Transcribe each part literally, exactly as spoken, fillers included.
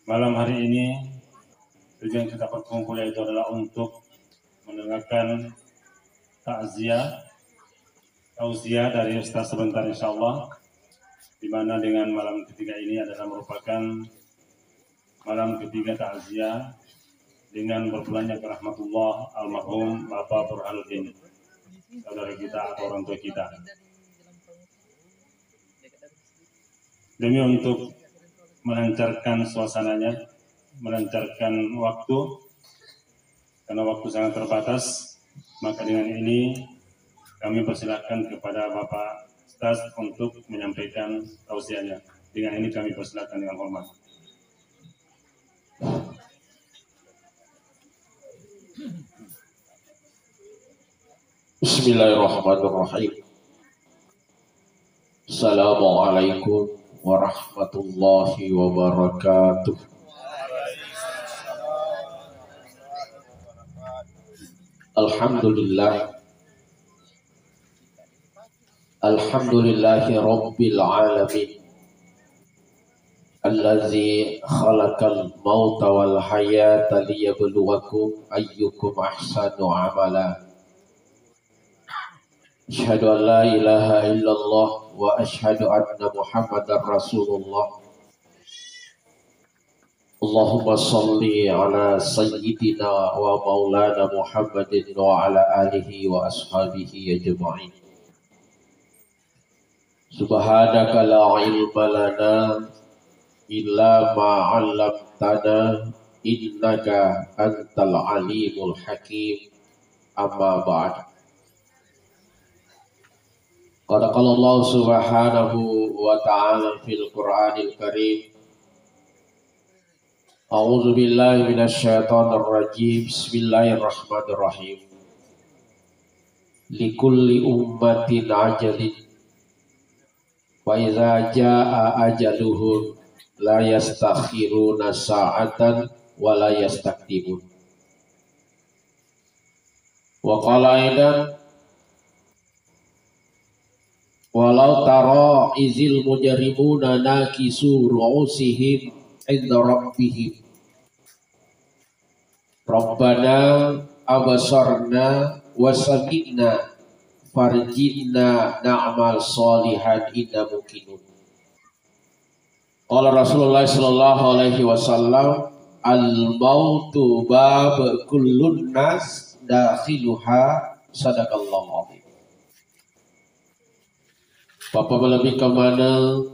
Malam hari ini, tujuan kita berkumpul yaitu adalah untuk mendengarkan takziah, tausiah dari Ustaz sebentar, insya Allah, di mana dengan malam ketiga ini adalah merupakan malam ketiga takziah dengan berpulangnya ke rahmatullah almarhum Bapak Burhanuddin, saudara kita atau orang tua kita. Demi untuk melancarkan suasananya, melancarkan waktu, karena waktu sangat terbatas, maka dengan ini kami persilahkan kepada Bapak Ustaz untuk menyampaikan tausiahnya. Dengan ini kami persilahkan dengan hormat. Bismillahirrahmanirrahim. Assalamualaikum warahmatullahi wabarakatuh. Alhamdulillah. Alhamdulillahi rabbil alamin. Allazi khalaqal mauta wal hayata liyabluwakum ayyukum ahsanu amala. Asyhadu an la ilaha illallah wa asyhadu anna Muhammadar Rasulullah. Allahumma salli ala sayyidina wa maulana Muhammadin wa ala alihi wa ashabihi ajma'in. Subhanaka la ilma lana illa ma 'allamtana innaka antal alimul hakim. Amma ba'd. Qad qala Allah subhanahu wa ta'ala fil Qur'anil Karim. A'udzu billahi minasy syaithanir rajim. Bismillahirrahmanirrahim. Likulli ummatin ajalin. Fa idza jaa ajaluhum la yastakhiruna sa'atan wa la yastaqdimun. Wa qala aidan, walau tara izil mujrimuna nakisu ru'usihim 'inda rabbihim. Rabbana absarna wa sami'na farji'na na'mal shalihan inna muqinun. Qala Rasulullah sallallahu alaihi wasallam, "Al-mautu bab kullun nas dakhiluha." Sadaqallahul azim. Bapak malebbikeng maneng,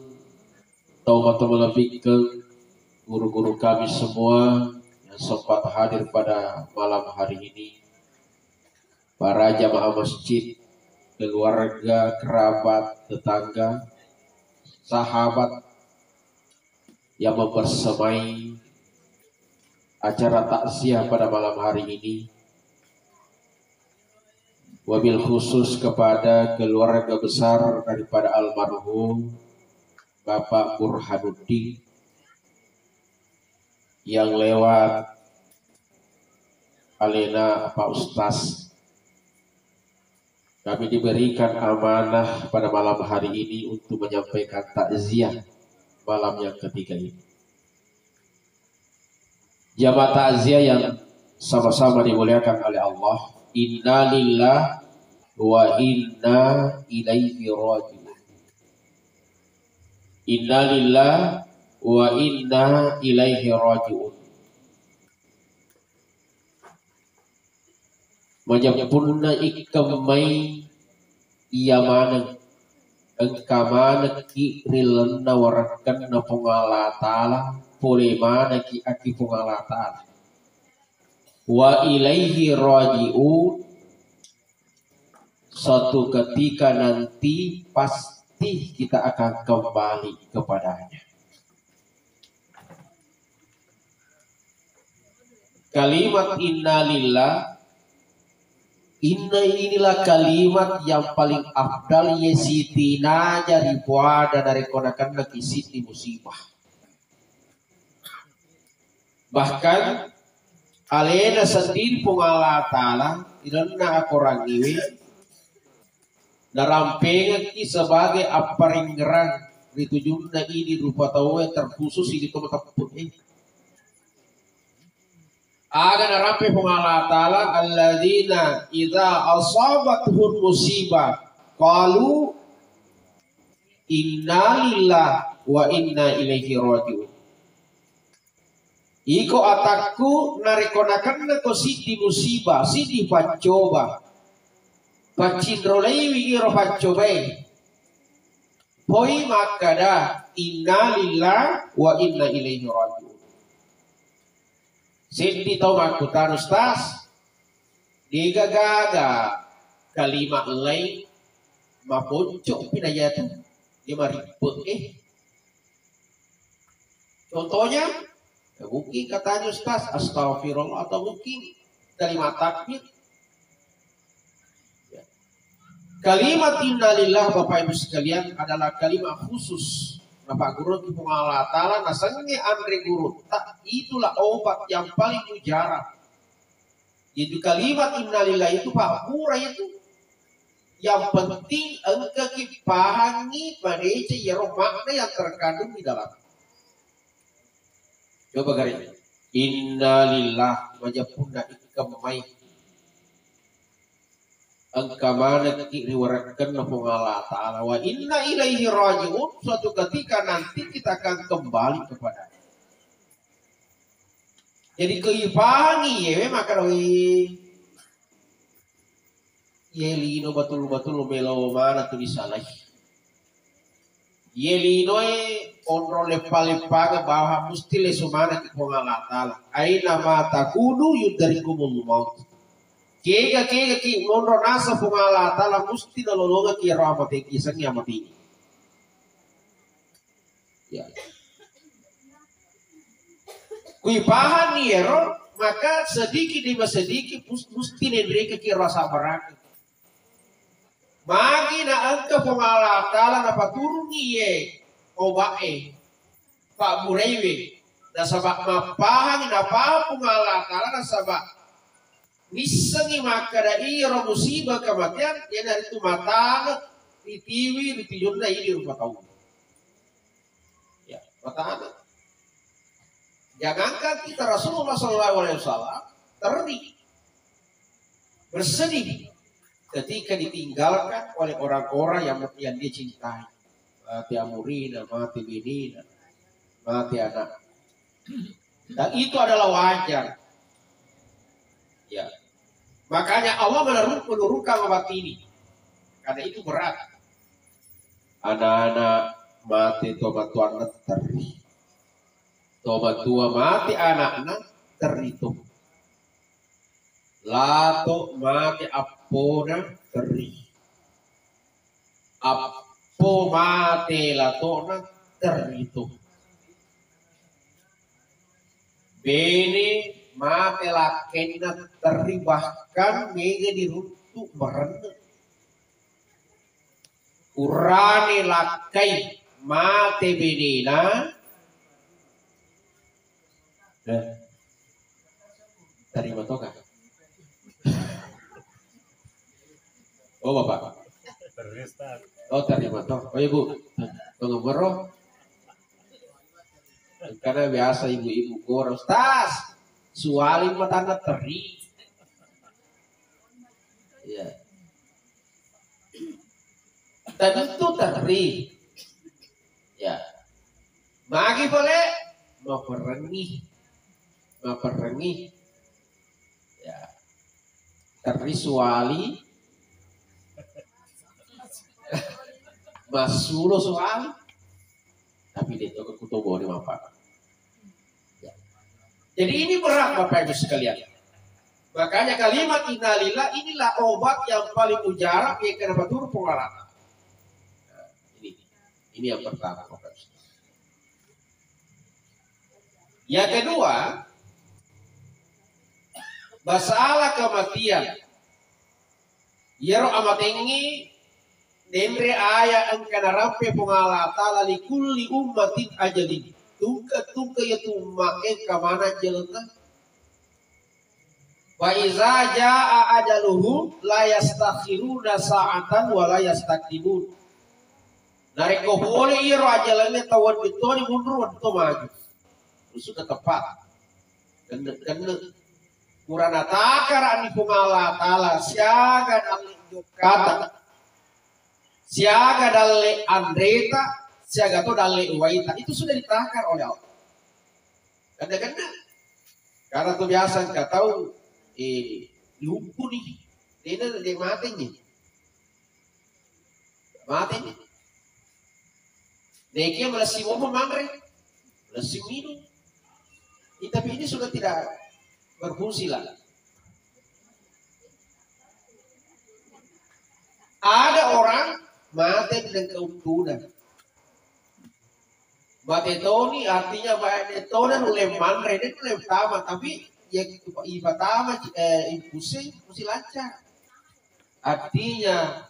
tau matu malebbikeng guru-guru kami semua yang sempat hadir pada malam hari ini. Para jamaah masjid, keluarga, kerabat, tetangga, sahabat yang mempersemai acara takziah pada malam hari ini, wabil khusus kepada keluarga besar daripada almarhum Bapak Burhanuddin yang lewat alena Pak Ustaz. Kami diberikan amanah pada malam hari ini untuk menyampaikan takziah malam yang ketiga ini. Jamaah takziah yang sama-sama dimuliakan oleh Allah, innalillah wa inna ilaihi raji'un. Innalillah wa inna ilaihi raji'un. Majeppunna ikkemmai iya maneng, engka manekki ri lalenna warekkenna Puang Allah Ta'ala, pole manekki aki Puang Allah Ta'ala. Wa ilaihi raji'un, suatu ketika nanti pasti kita akan kembali kepadanya. Kalimat innalillah, inna inilah kalimat yang paling afdal, ye sitinaja ripoada narekko nakennaki siddi musibah. Bahkan alena sendiri Puang Allah Ta'ala ilalenna akorangngewe narampengekki sebagai apparengngerang ri tujunna idi rupa tauwe, terkhusus idi to mateppe'e. Aga narampe Puang Allah Ta'ala, alladzina idza asabatuhum musibah qalu inna lillahi wa inna ilaihi raji'un. Iko atakku, narekko nakennako siddi musibah, siddi paccoba, paccinrolaiwi iro paccobae, poi makkada inna lillahi wa inna ilaihi raji'un. Seddi tau makkutana, Ustaz, dega gaga kalima laing maponcok pi na iyatu, dia marippe eh. Contohnya, ya mungkin katanya Ustaz, astagfirullah atau mungkin kalimat takbir. Ya. Kalimat innalillah, Bapak Ibu sekalian, adalah kalimat khusus. Bapak Guru Puang Allah Ta'ala nasengnge anre guru. Tak, itulah obat yang paling mujarab. Itu kalimat innalillah itu, Pak, pura itu. Yang penting engkaki pahangi madeceng iyaro makna yang terkandung di dalam. Coba gare. Innalillah, majeppunna ikkemmai. Engka manekki ri warekkenna Puang Allah Ta'ala. Wa inna ilaihi raji'un, suatu ketika nanti kita akan kembali kepada. Jadi keipahangi yewe makkeda, weh, ye lino batul-batul melo mana tu disalai. Ye linoe onro leppa-leppanga bahwa musti lesu manaki Puang Allah Ta'ala. Aina ma takunu yudrikumul maut. Kega-kega ki monro nasa Puang Allah Ta'ala musti nalolongaki ro amate, isengnge amate. Ya. Kui paham ni ero, maka sedikit demi sedikit pus-, musti nenrekaki rasa baraka. Magi na engka Puang Allah Ta'ala napaturungi ye oba'e, pabburaiwe, nasaba mappahangi, napahang Puang Allah Ta'ala, nasaba missengi makkeda iyaro musibah kematian, iyanaritu matane ritiwi ri tujunna idi rupa tau. Ya, matane. Jangankan kita, Rasulullah sallallahu alaihi wasallam terri, bersedih ketika ditinggalkan oleh orang-orang yang, yang dia cintai. Mati amurina, mati binina, mati anak. Dan itu adalah wajar. Ya. Makanya Allah menurun-, menurunkan obat ini. Karena itu berat. Anak-anak mati, tomatoanna terri. Tomatua mati anakna terri tu. Lato mate appona terri. Appo mate latona terri to. Bene mate lakkainna terri, bahkan mega diruntu merenne. Urane lakkai mate benena. Eh. Terima toka. Oh, Bapak. Terus, Ustaz. Oh, terima toh. Oh, Ibu. Tunggu bro. Karena biasa ibu-ibu goro, "Ustaz, suwali matanna terri." Ya. Tentu terri. Ya. Magi pole? Maperengi. Maperengi. Ya. Terri suwali. Massulo suwali. Tapi dia itu kutobori bapak. Ya. Jadi ini berat Bapak Ibu sekalian. Makanya kalimat innalillah inilah obat yang paling mujarab yang kenapa turun pengeluaran. Nah, ini, ini yang pertama Bapak Ibu. Yang kedua, masalah kematian. Iyaro amatengngi denre aya engka narampe Puang Allah Ta'ala, "Likulli ummatin ajalin." Tungke-tungke iyatu umma'e engka maneng ajalenna. "Fa iza jaa ajaluhum la yastakhiruna sa'atan wa la yastaqdimun." Narekko pole iyaro ajalenna tau wedding toni munru, wedding to maju. Sudah tepat. Kenne-kenne. Pura natakara'ni Puang Allah Ta'ala siaga dalle jokkata, siaga dalle anreta, siaga to dalle uwaita. Itu sudah ditakar oleh Allah. Kadang-kadang, karena tu biasa engka tau, eh, lumpuh ni. Dia, dia mati ni. Mati ni. Nekia malessi mopa manre, malessi minum. Eh, tapi ini sudah tidak berfungsi lagi. Ada orang mate dengan keuntungan. Mate toni artinya mate tona nulle manre, dia nulle tama, tapi ya ipatama, eh, infusnya mesti lancar. Artinya,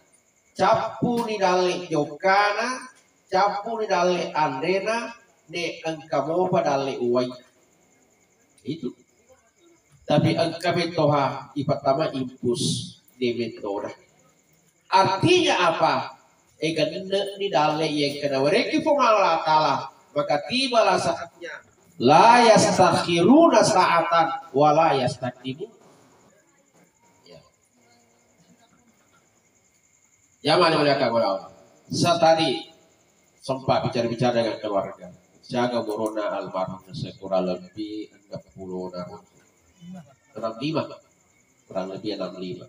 cappuni dalle jokkana, cappuni dalle anrena, de engka mopa dalle uwai. Itu. Tapi engka mettoha ipattama infus, de mettoda. Artinya apa? Eh, genne'ni dalle yang kena wareki Puang Allah Ta'ala. Maka tibalah saatnya. La yastakhiruna sa'atan wa la yastaqdimun. Ya. Jamaah yang dimuliakan oleh Allah. Saya tadi sempat bicara-bicara dengan keluarga. Siaga umurna almarhum, saya kurang lebih enam puluh tahun. Enam lima. Kurang lebih enam lima.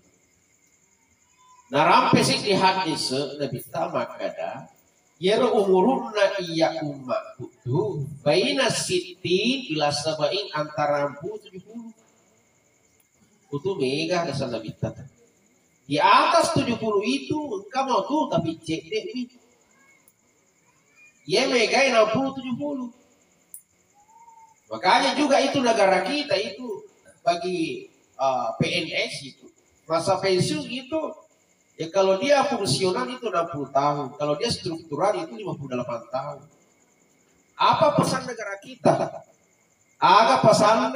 Narampe siddi hadis Nabitta makkada, yero umurunna iya ummakku tu baina sittin ila sab'in, antara enam puluh tujuh puluh. Kutu mega kasa Nabitta. Di atas tujuh puluh itu engka mau tu tapi cedde mi. Ye megai enam puluh tujuh puluh. Makanya juga itu negara kita itu bagi, uh, P N S itu. Masa pensiun itu, ya kalau dia fungsional itu enam puluh tahun, kalau dia struktural itu lima puluh delapan tahun. Apa pesan negara kita? Aga pesanna,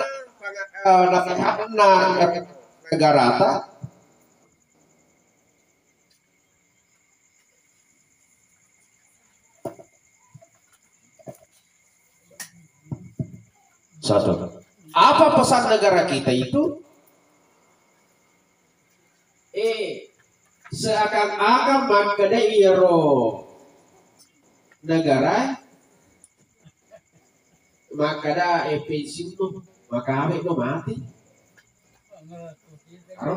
eh, nasihatna negarata? Satu. Apa pesan negara kita itu? Eh, seakan-akan makkeda iyaro negara makkeda, eh, pensiun no, makawe no mati. Aro?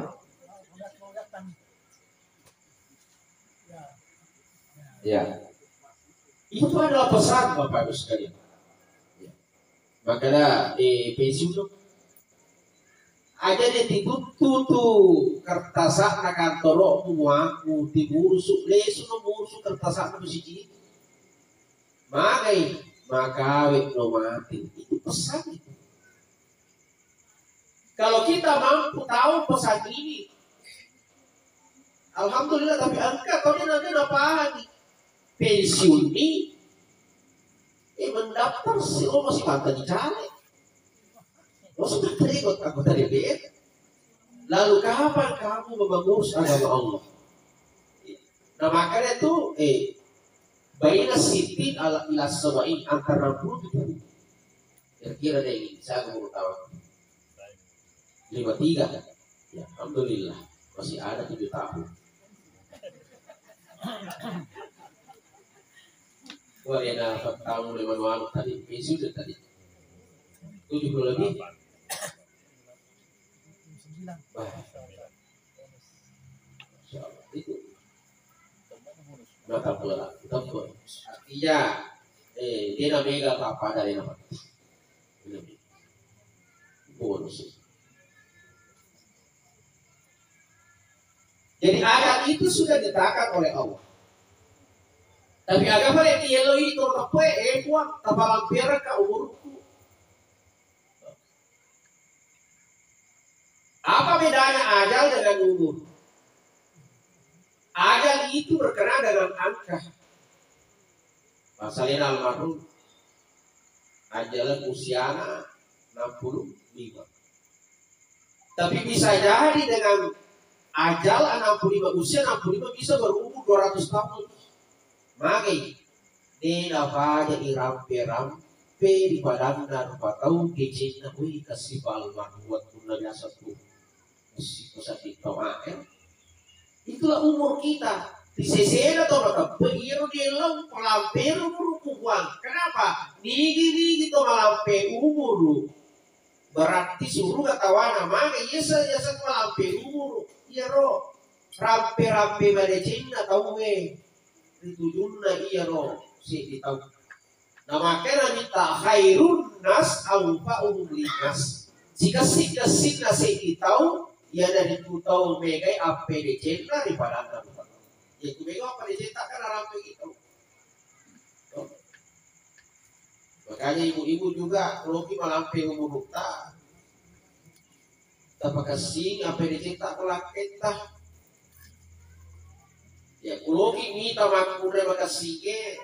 Ya. Itu adalah pesan, Bapak Ibu sekalian. Ya. Makkeda, eh, pensiun no. Aja de tituttu tu kertasa'na kantoro'mu muaku, timurusu, lesu no murusu kertasa'na musiji. Magai, makawe no mati. Itu pesan itu. Kalau kita mampu tahu pesan ini, alhamdulillah, tapi engka tau de na, de napahami. Pensiun ni, eh, mendaftar si, oh, masih mantan di caleg. Masih mantan ikut anggota D P R. Lalu kapan kamu mau mengurus agama Allah? Nah, makanya itu, eh, baina sittin ala ila sab'in, antara enam puluh tujuh puluh. Kira-kira deh, saya mau tahu. Lima tiga. Ya, alhamdulillah, masih ada tujuh tahun. Wah, ada empat tahun lima dua tadi, eh, sudah tadi. Tujuh puluh lebih. Wah. Insya Allah. Itu. Nah, tak boleh, tak boleh. Artinya, eh, dia namanya apa-apa dari nama. Bonus. Jadi, adat itu sudah ditetapkan oleh Allah. Tapi agama yang yellow itu apa? Eh, Puang, tapalampiarka umurku. Apa bedanya ajal dengan umur? Ajal itu berkenaan dengan angka. Masalahnya almarhum ajalan usiana enam puluh lima. Tapi bisa jadi dengan ajal enam puluh lima, usia enam puluh lima bisa berumur dua ratus tahun. Magai, de nafaja irampe-rampe di padanna rupa tau kecenna, ui, kasih almarhum biasa tuh. Musik musik TikTok, ah, kan? Itulah umur kita. Di sesena to mateppe, iyaro diellau, malampe ro umurku, Puang. Kenapa? Nigi-nigi to malampe umuru. Berarti suruga tawana, maka iya sa-, iya sa malampe umuru. Iyaro rampe-rampe madecenna tauwe. Ritujunna iyaro seddi tau. Namakena minta khairun nas anfa'uhum linnas. Sikessi-kessinna seddi tau, iyanaritu tau megai appedecenna ri padanna rupa tau. Iyaku mega appedecenna kan arampe gitu. Makanya ibu-ibu juga loki malampe umurutta. Tapakessing appedecenna ko lakketta. Ya, kuloki mita makkunrai makessinge.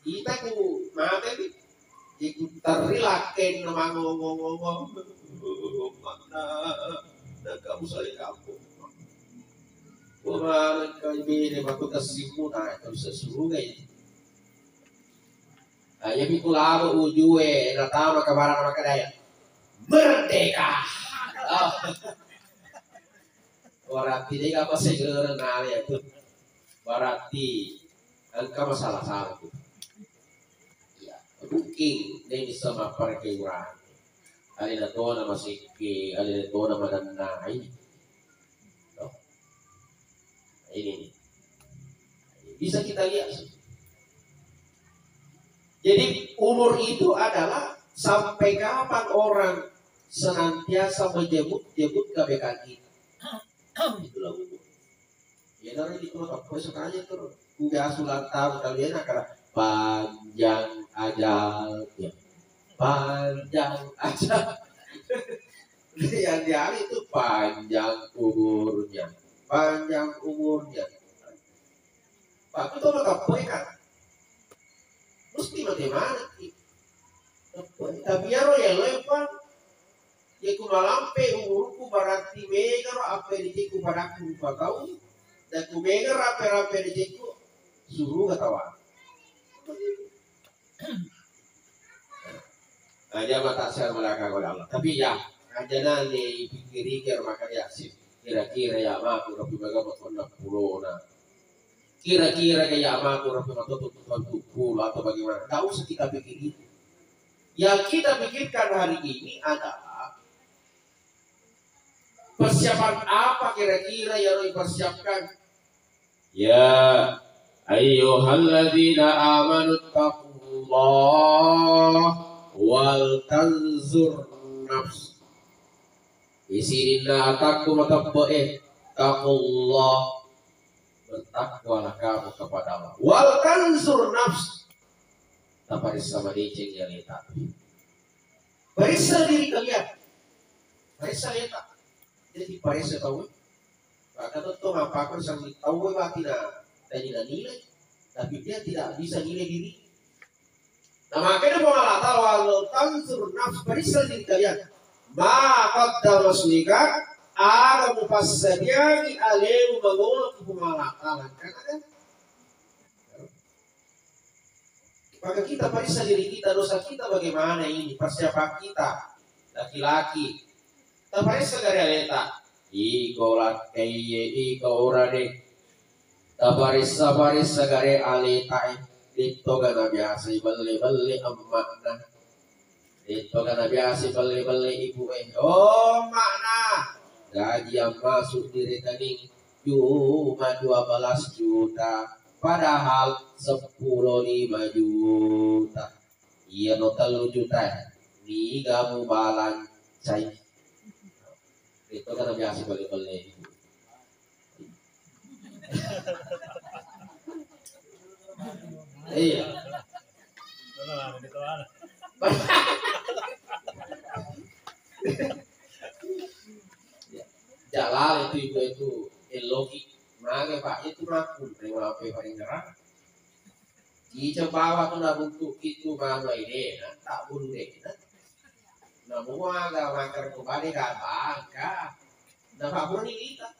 Ita ku mate ni. Iku terri lakkenna mangongong-ngongong. Mana? Nak kamu saya kampung. Mana kau beda matu kessimmu, nah, terus sesuruh itu. Nah, jadi ku lalo ujue, natama ke barang makkeda, "Merdeka!" Oh. Berarti de' apa segera nale itu. Berarti engka masalah-salah tu. Iya, booking de' bisa mapparekeng urang. Alena tona masekke, alena tona madannai. Toh? Ini nih. Bisa kita lihat sih. Jadi umur itu adalah sampai kapan orang senantiasa menyebut-nyebut kebaikan kita. Itulah umur. Ya, dari itu maka besok aja tuh. Udah ulang tahun kalian akan panjang ajal, ya. Panjang ajal. Yang diari itu panjang umurnya, panjang umurnya. Pak, itu maka apa ya, Kak? Mesti bagaimana ki? Tapi iyaro ya lo, Pak. Iyaku malampe umurku berarti megaro appedecenku padakku rupa tau, dan ku megaro appe-, appedecenku suruga tawana. Aja mata saya melaka oleh Allah. Tapi ya, aja nani pikirike rumah kerja sih. Kira-kira ya matu tapi bagaimana pernah pulona. Kira-kira kayak apa kurang pematutu tujuh puluh atau bagaimana? Nggak usah kita pikir itu. Yang kita pikirkan hari ini adalah persiapan apa kira-kira yang harus dipersiapkan? Ya ayyuhalladzina amanu taqullah wal tanzur nafs. Isininna atakku mateppe'e, taqullah. Bertakwalah kamu kepada Allah. Wal tanzur nafs. Taparessa madeceng ya leta. Paressa diri kalian. Paressa leta. Jadi paressa tau. Maka tentu apa aku sang tahu mati na tadi nilai, tapi dia tidak bisa nilai diri. Nah, makanya Puang Allah Ta'ala, "Wal tanzur nafs," paressa diri kalian. "Ma qaddamat lighad," aga mupassadiangi alemu mangolo ki Puang Allah Ta'ala. Kan ada? Maka kita paressa diri kita, dosa kita bagaimana ini, persiapan kita, laki-laki. Taparessa gare aleta. Iko lakkaiye, iko urane. Taparessa-paressa gare aletae. De'toga nabiasa ibelle-belle emma'na. De'toga nabiasa ibelle-belle ibu'e. Oh, emma'na. Gaji yang masuk di rekening cuma dua belas juta. Padahal seppulo lima juta. Iya no tellu juta. Niga mubalancai. Itu kan biasa bale-bale. Iya. Jalal itu, itu, itu eloki. Mage, Pak, itu makun, terima apa, Pak, ingerang? Ica bawa tu nabuntu itu manu aidena, tak bunde. Namu aga makar ko bade ga bangka. Napa buni kita?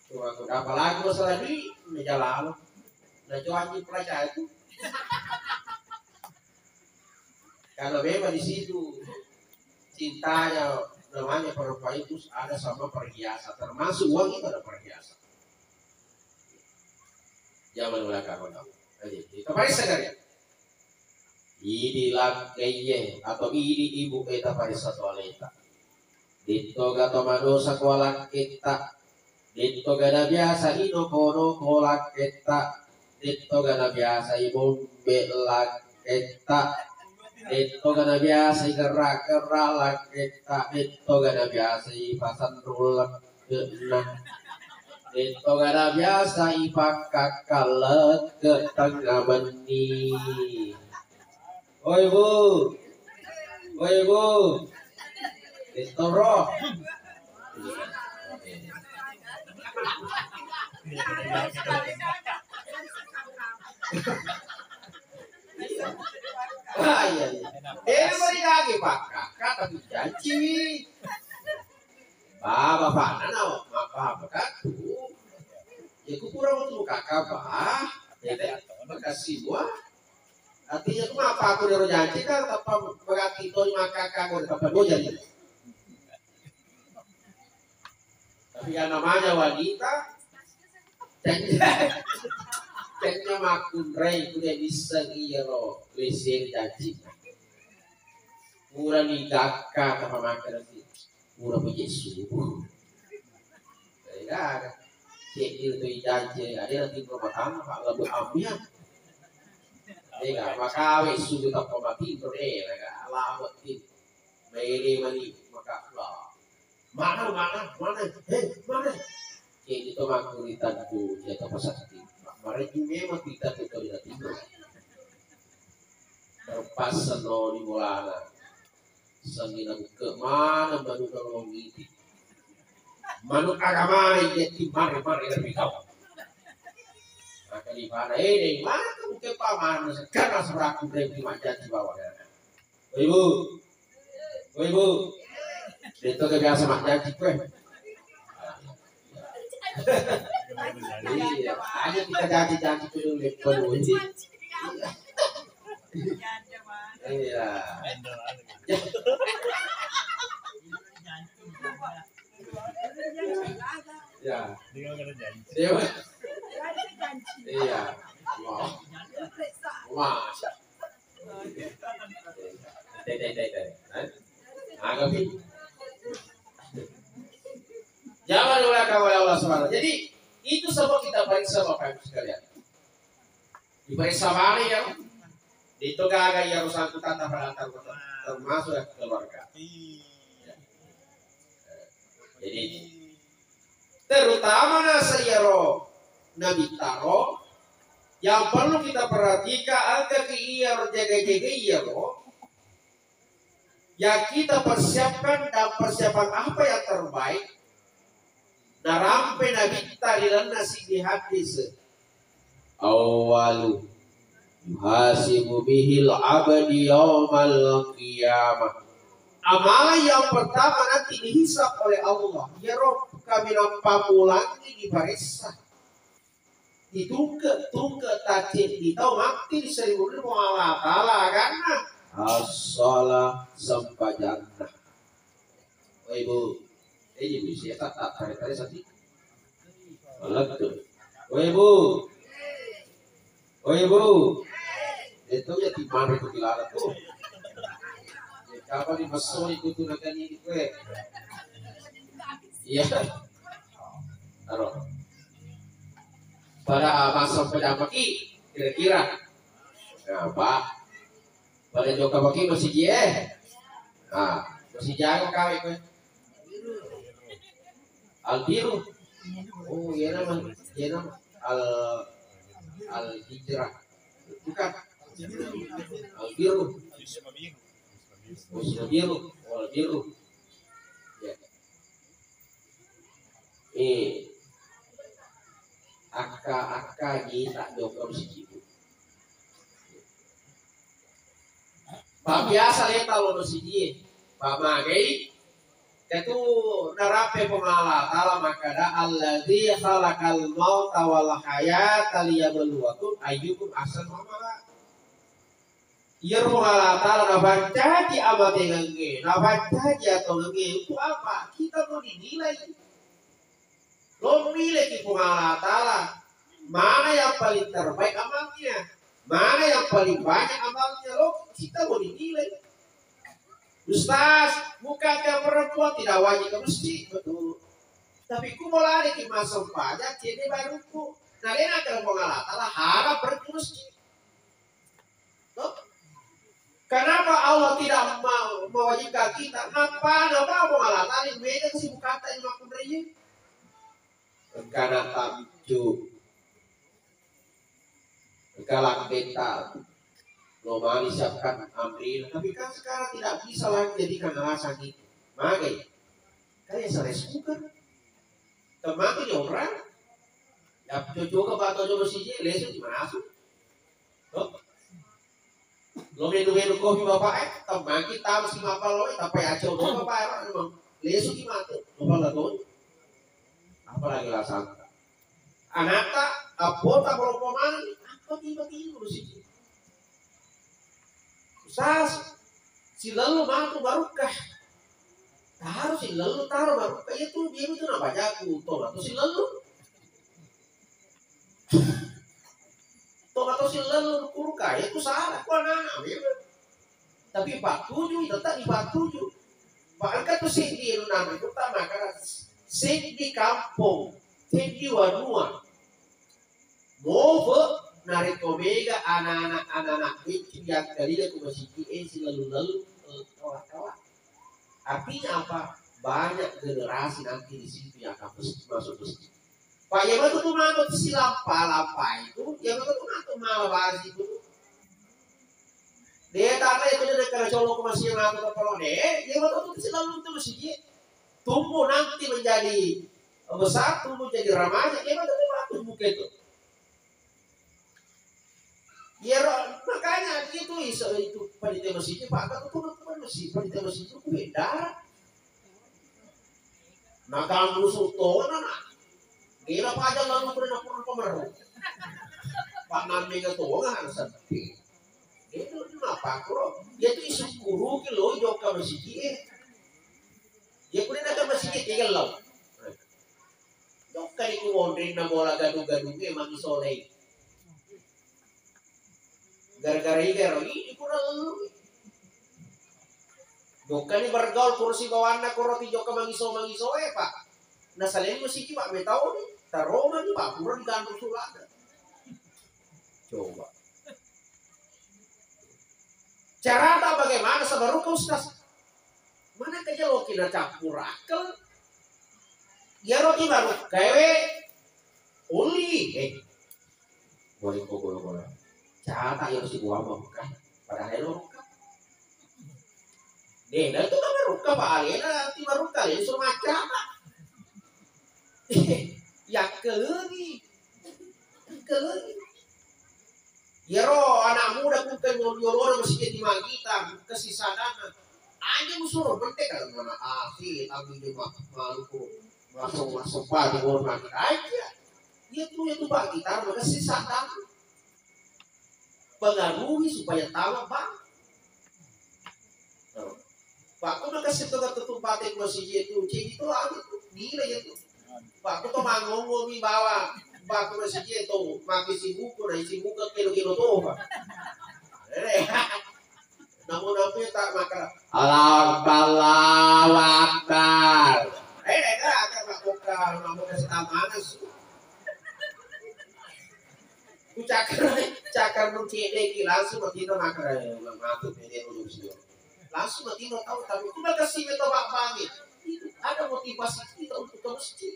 Cuma aku dapat lagu masalah duit, meja lalu. Nah, cuma anjing pelacak itu. Karena memang di situ Cintanya namanya perempuan itu ada sama perhiasan, termasuk uang itu ada perhiasan. Jangan menggunakan uang. Jadi, kita paling segera. Idi lakkaiye atau idi ibu e taparessa to aleta. Dettoga to madosa ko lakketta. Dettoga nabiasa inoko-noko lakketta. Dettoga nabiasa ibombe lakketta. Dettoga nabiasa igerra-gerra lakketta. Dettoga nabiasa ipasenrul Nah, itu gara biasa ipakkakkallekkeq tengnga benni. Oi, Bu. Oi, Bu. Itu, Bro. Ah, iya, iya. Eh, mari lagi pakkakka, tapi janji. Ba, bapakna na mappahang tu. Ya, ku pura mutu kakak, ba. Ya, makasih, wah. Artinya tu apa aku dero janji kan, tanpa berarti tu maka kamu dapat dua jari. Tapi yang namanya wanita, janji, janji makkunrai, ku de' misseng iyaro wese janji. Pura ni gakka tapa makkeda, pura pejje subuh. Ega, ceddi tu ijanji, ada nanti rumah tangga, Pak, lebih ambian. Ega, makawe subuh tapa mati, ega, lama ti. Maele mani, maka, lah. Mana, mana, mana? Hei, mana? Jadi to makkuritanku, ya to pasakti. Marejju memang kita tu kau tidak tidur. Terpaksa no di mulana. Sangina bukke mana manu kalau ngiti. Manu agama ini jadi mari-mari lebih kau. Maka di mana ini? Mana bukke paman sekarang seraku dari macam di bawah. Ibu, oh, Ibu, itu kebiasa mak janji kue. Iya, hanya kita janji-janji dulu, penuh ini. Iya. Ya. Iya. Iya. Wah. Wah. Teh, teh, teh, teh. Hah? Agapi. Jangan oleh kawan Allah Subhanahu. Jadi, itu semua kita periksa Bapak Ibu sekalian. Diperiksa balik ya. Itu gaga yang bersangkutan terhadap termasuk ya keluarga. Jadi, terutama naseng iyaro nabitta ro, yang perlu kita perhatikan, engkaki iyaro jaga-jaga iyaro, yang kita persiapkan dan persiapan apa yang terbaik, narampe nabitta ri lalenna siddi hadis. Awwalu yuhasibu bihil abdi yaumal qiyamah. Amalan yang pertama nanti dihisab oleh Allah. Iyaro kaminang pammulangngi diparessa. Ditungke-tungke taceddi tau matti ri saliwenna Puang Allah Taala aganna. As-shalah, sempajanna. Woi, Bu. Eh, jadi bisa ya, tak, tak, tarik-tarik satu. Meletup. Woi, Bu. Woi, Bu. Itu ya di mana itu dilarang tuh? Ya, kapan di masuk itu tuh nanti ini kue. Iya. Taruh. Pada masa pejamaki kira-kira. Nah, Pak. Pada jokka bagi masigi, eh. Ah, masigi aga kawe kowe? Albiru. Oh, iya nama, iya nama. Al, Al Hijrah. Bukan. Albiru. Musim biru. Oh, Albiru. Ya. Eh, akka-akka ji tak jokka masigi. Pabbiasa leta lo masigi. Pamagai. Katu narape Puang Allah Taala makkada, "Alladzi khalaqal mauta wal hayata liyabluwakum ayyukum ahsanu amala." Iyaro Puang Allah Ta'ala napancaji amatengengnge, napancaji atongengnge, untuk apa? Kita mau dinilai. Lo miliki Puang Allah Ta'ala, mana yang paling terbaik amalnya, mana yang paling banyak amalnya, lo kita mau dinilai. Ustaz, bukankah perempuan tidak wajib ke masjid? Betul. Tapi ku mau lari ke masuk pajak, jadi baruku. Nah, enak kalau Puang Allah Ta'ala harap pergi ke masjid. Toh? Kenapa Allah tidak mau mewajibkan kita? Napa, napa Puang Allah Ta'ala mega kesibukan yang makunraiye? Engkana tamcu, engka labbetta, lo mani siapkan amrina. Tapi kan sekarang tidak bisa lagi jadikan alasan itu. Magai? Kayak selesai bukan? Temaki orang. Ya, coba batu coba siji, lesu di mana? Toh? Lo menu-menu kopi bapak, eh, temaki tamu si mapaloi, tapi aja lo bapak, eh, memang lesu di mata, lo pala tuh. Apalagi lah sangka. Anakta, apa tak perlu pemani, apa tiba-tiba lo siji. Sas, si lalu matu barukah. Taruh si lalu, taruh barukah. Itu dia itu nama jago, toh, atau si lalu. Tomato si lalu kuruka, itu salah. Ku anak-anak memang. Tapi patuju, tetap dipatuju. Pak, engka tu seddi anu nami, pertama karena seddi kampung, seddi wanua. Mofe narekko mega anak-anak, anak-anak kecil yang kalile ku masigi e, si lalu-lalu, eh, kawa-kawa. Artinya apa? Banyak generasi nanti di situ yang akan pes-, masuk masjid. Pak, iya betul tu matu silampa-lampa itu, iya betul tu matu malah bahas itu. Dia tak ada itu, dia kena colok ke masjid atau ke pondok, eh, iya betul tu selalu itu masjid. Tumbuh nanti menjadi besar, tumbuh jadi remaja, iya betul tu matu buka itu. Iyaro, makanya itu iso itu panitia masjidnya, Pak, kata tuh, tuh masjid, panitia masjid itu beda. Nah, kalau musuh tuh, nah, nah. Gila pajak lalu pernah pernah pemeru. Pak, namanya tuh nggak sepi. Itu kenapa, bro? Dia tuh isu guru ke lo, joka masjid, eh. Dia kuliah ke masjid, tinggal lo. Jokka di ku monrinna bola gadu-gadu e magi solei. Gara-gara iga ro, ini kurang. Jokka ni bergaul kursi bawanna kuro ti jokka mangiso-mangiso e, Pak. Nasaleng musiki, Pak, metau ni. Taroma ni, Pak, pura digantung sulada. Coba. Carata bagaimana sabaruka, Ustaz? Mana kejeloki na campur akal? Iyaro ki baru kewe uli, eh. Boleh kok bola-bola. Carata yang si buang bukan. Padahal lo bukan. Deh, dan itu kan baruka, Pak. Alena nanti baruka, alena suruh macam apa? Ya keleni. Keleni. Iyaro anak muda ku engka yolona masigi di magita, engka sisadanna. Aja musuro mendek kalau mana akhir tapi dia mah malu ko masuk masuk pada orang aja. Iya tuh, iya tuh, Pak, kita maka sisadanna. Pengaruhi supaya tawa, Pak. Pak, ko makessing to gatto tumpate ku masigi e tu, ceddi to anu tu, nilai e tu. Pak, ko to mangongomi bawang, Pak, ku masigi e to, maki sibuku, na sibuku kilo-kilo to, Pak. Eh, namu-namu tak makan. Allahu Akbar, Allahu Akbar. Eh, eh, eh, ada Pak Bokar, namu kasih tamanas. Ku cakar, cakar nu cedde ki langsung matinro makara, eh, matu pede dulu sih. Langsung matinro tau, tapi ku makessing to Pak Bang. Itu ada motivasi kita untuk ke masjid.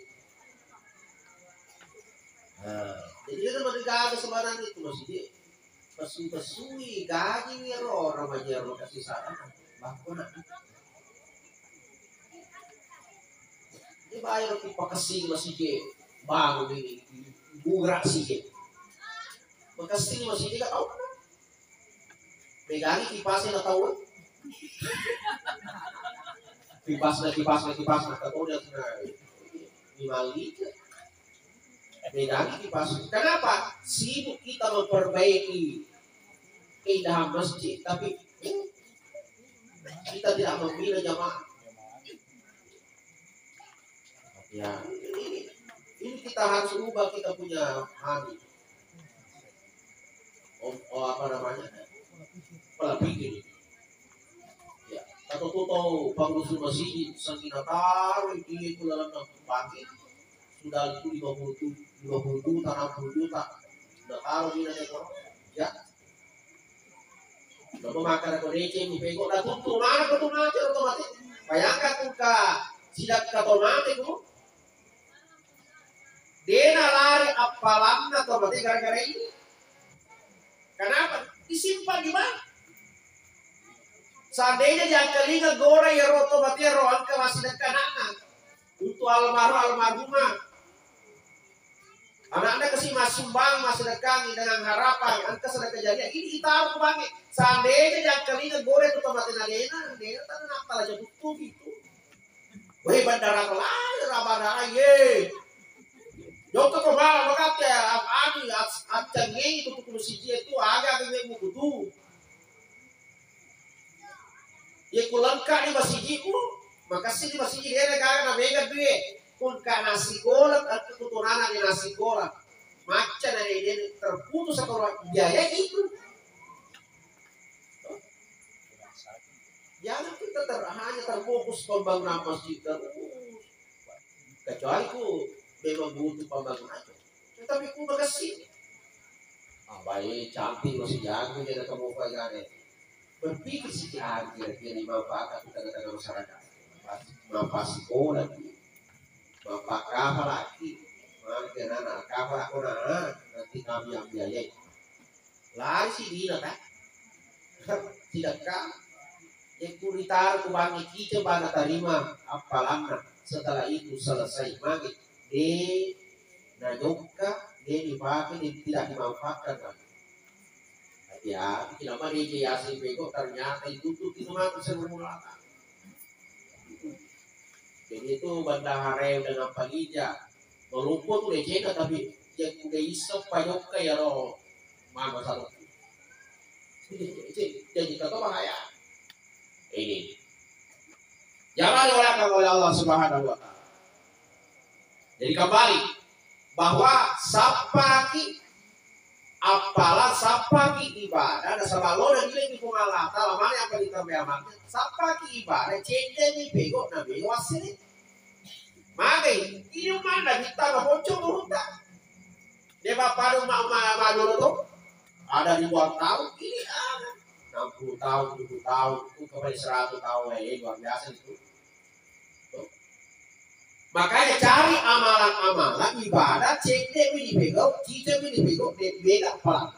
Nah, jadi kita menegakkan sebenarnya itu masjid. Pesu-pesui gaji wi ro remaja ro kasih saran. Bakuna. Dibayar ki pakessing masigi, bangun ini, burak sigi. Makessing masigi gak tau. Megangi kipasnya gak tau. Kipasnya, kipasnya, kipasnya, gak tau dia. Di Malika. Megangi kipas. Kenapa? Sibuk kita memperbaiki. keindahan masjid, tapi, eh, kita tidak membina jamaah. Ya, ini, ini kita harus ubah kita punya, anu, om-, oh, apa namanya, pola pikir. Ya, atau tuh tahu pengurus masjid, sangina taruh dia itu dalam pakai, sudah itu lima puluh tu-, lima puluh juta, enam puluh juta, udah taruh di dalam, ya. Namo makkeda ko deceng, mupego, na tuttu maneng ko tu mate, otomatis. Bayangkan tu ka, sidakka to mate ko. Dena lari appalanna to mate gara-gara ini. Kenapa? Disimpan di mana? Seandainya diangkalinga gora ya ro to mate ro angka masih dekat anak. Untuk almarhum almarhumah. Anakna kasi massumbang, massedekang dengan harapan engka sedekah jariah, ini itaru ku bangnge. Seandainya diangkalinga gore tu tomate na dena, dena tanna nattala jatuh itu. Weh, bandara kelai, bandara ye. Jokka ko mala makate, anu, accangi itu tukul siji itu, aga aga mukutu. Ye ku lengka di masiji'mu, makessing di masiji, dena gaga na mega duwe. Kun ka nasikola, engka kutunana di nasikola. Macca na dena terputus sekolah biaya itu. Jangan kita ter-, hanya terfokus pembangunan masjid terus. Kecuali ku memang butuh pembangunan. Tapi ku makessing. Abai, cantik masih jago jadi kamu apa gare. Berpikir sedikit hari kira-kira dimanfaatkan di tengah-tengah masyarakat. Manfaat sekolah, manfaat kapal lagi, manfaat anak kapal aku, nah, nanti kami yang biayai. Lari si dina ta. Tidak kah? Yang kuritaruh ku bangi kita bana tarima appalanna. Setelah itu selesai magi. De na jokka, de dipakai, de tidak dimanfaatkan lagi. Hati-hati, tidak mari ke yasi bego, ternyata itu tuh itu mati semua. Jadi itu bendahara dengan palija. Maloppo tu decena, tapi yang kuda iseng pajokka ya ro mano satu. Jadi kata bahaya. Ini. Jangan diolahkan oleh Allah Subhanahu wa Ta'ala. Jadi kembali bahwa sappaki appalang, sappaki ibadah, nasaba lo na nilai Puang Allah Ta'ala, mana yang paling terbaik amalnya, sappaki ibadah, cendemi pego na bego asli. Magai, ini mana kita nggak bocor urutta. Dia bapak ada ma-, ma-, ma-, dulu tuh, ada ribuan tahun, ini ada enam puluh tahun, tujuh puluh tahun, itu kembali seratus tahun, eh, luar biasa itu. Makanya cari amalan-amalan ibadah, cedde mi dipegau, cicca mi dipegau, de-, beda pelan.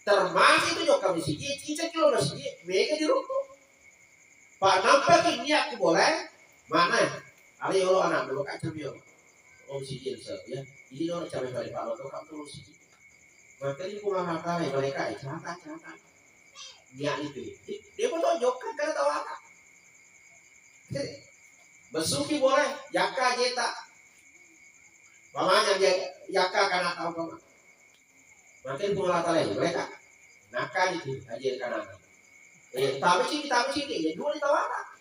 Termasuk itu juga masigi, cicca kilo masigi, mega diruntu. Pak nampak ini aku boleh, mana? Ada yolo anak dulu kan cami yolo. Oh, masigi, ya. Ini orang cami balik Pak Loto, kamu masigi. Maka ini kurang akal ya, mereka, eh, celaka, celaka. Niat itu. Dia mau tonjokkan karena tahu apa. Besuki boleh, yakka jeta. Mamanya dia yakka karena tahu kamu. Maka ini kurang akal ya, mereka. Nakal itu, aja karena. Eh, tapi sih, tapi sih, ya dua ditawara.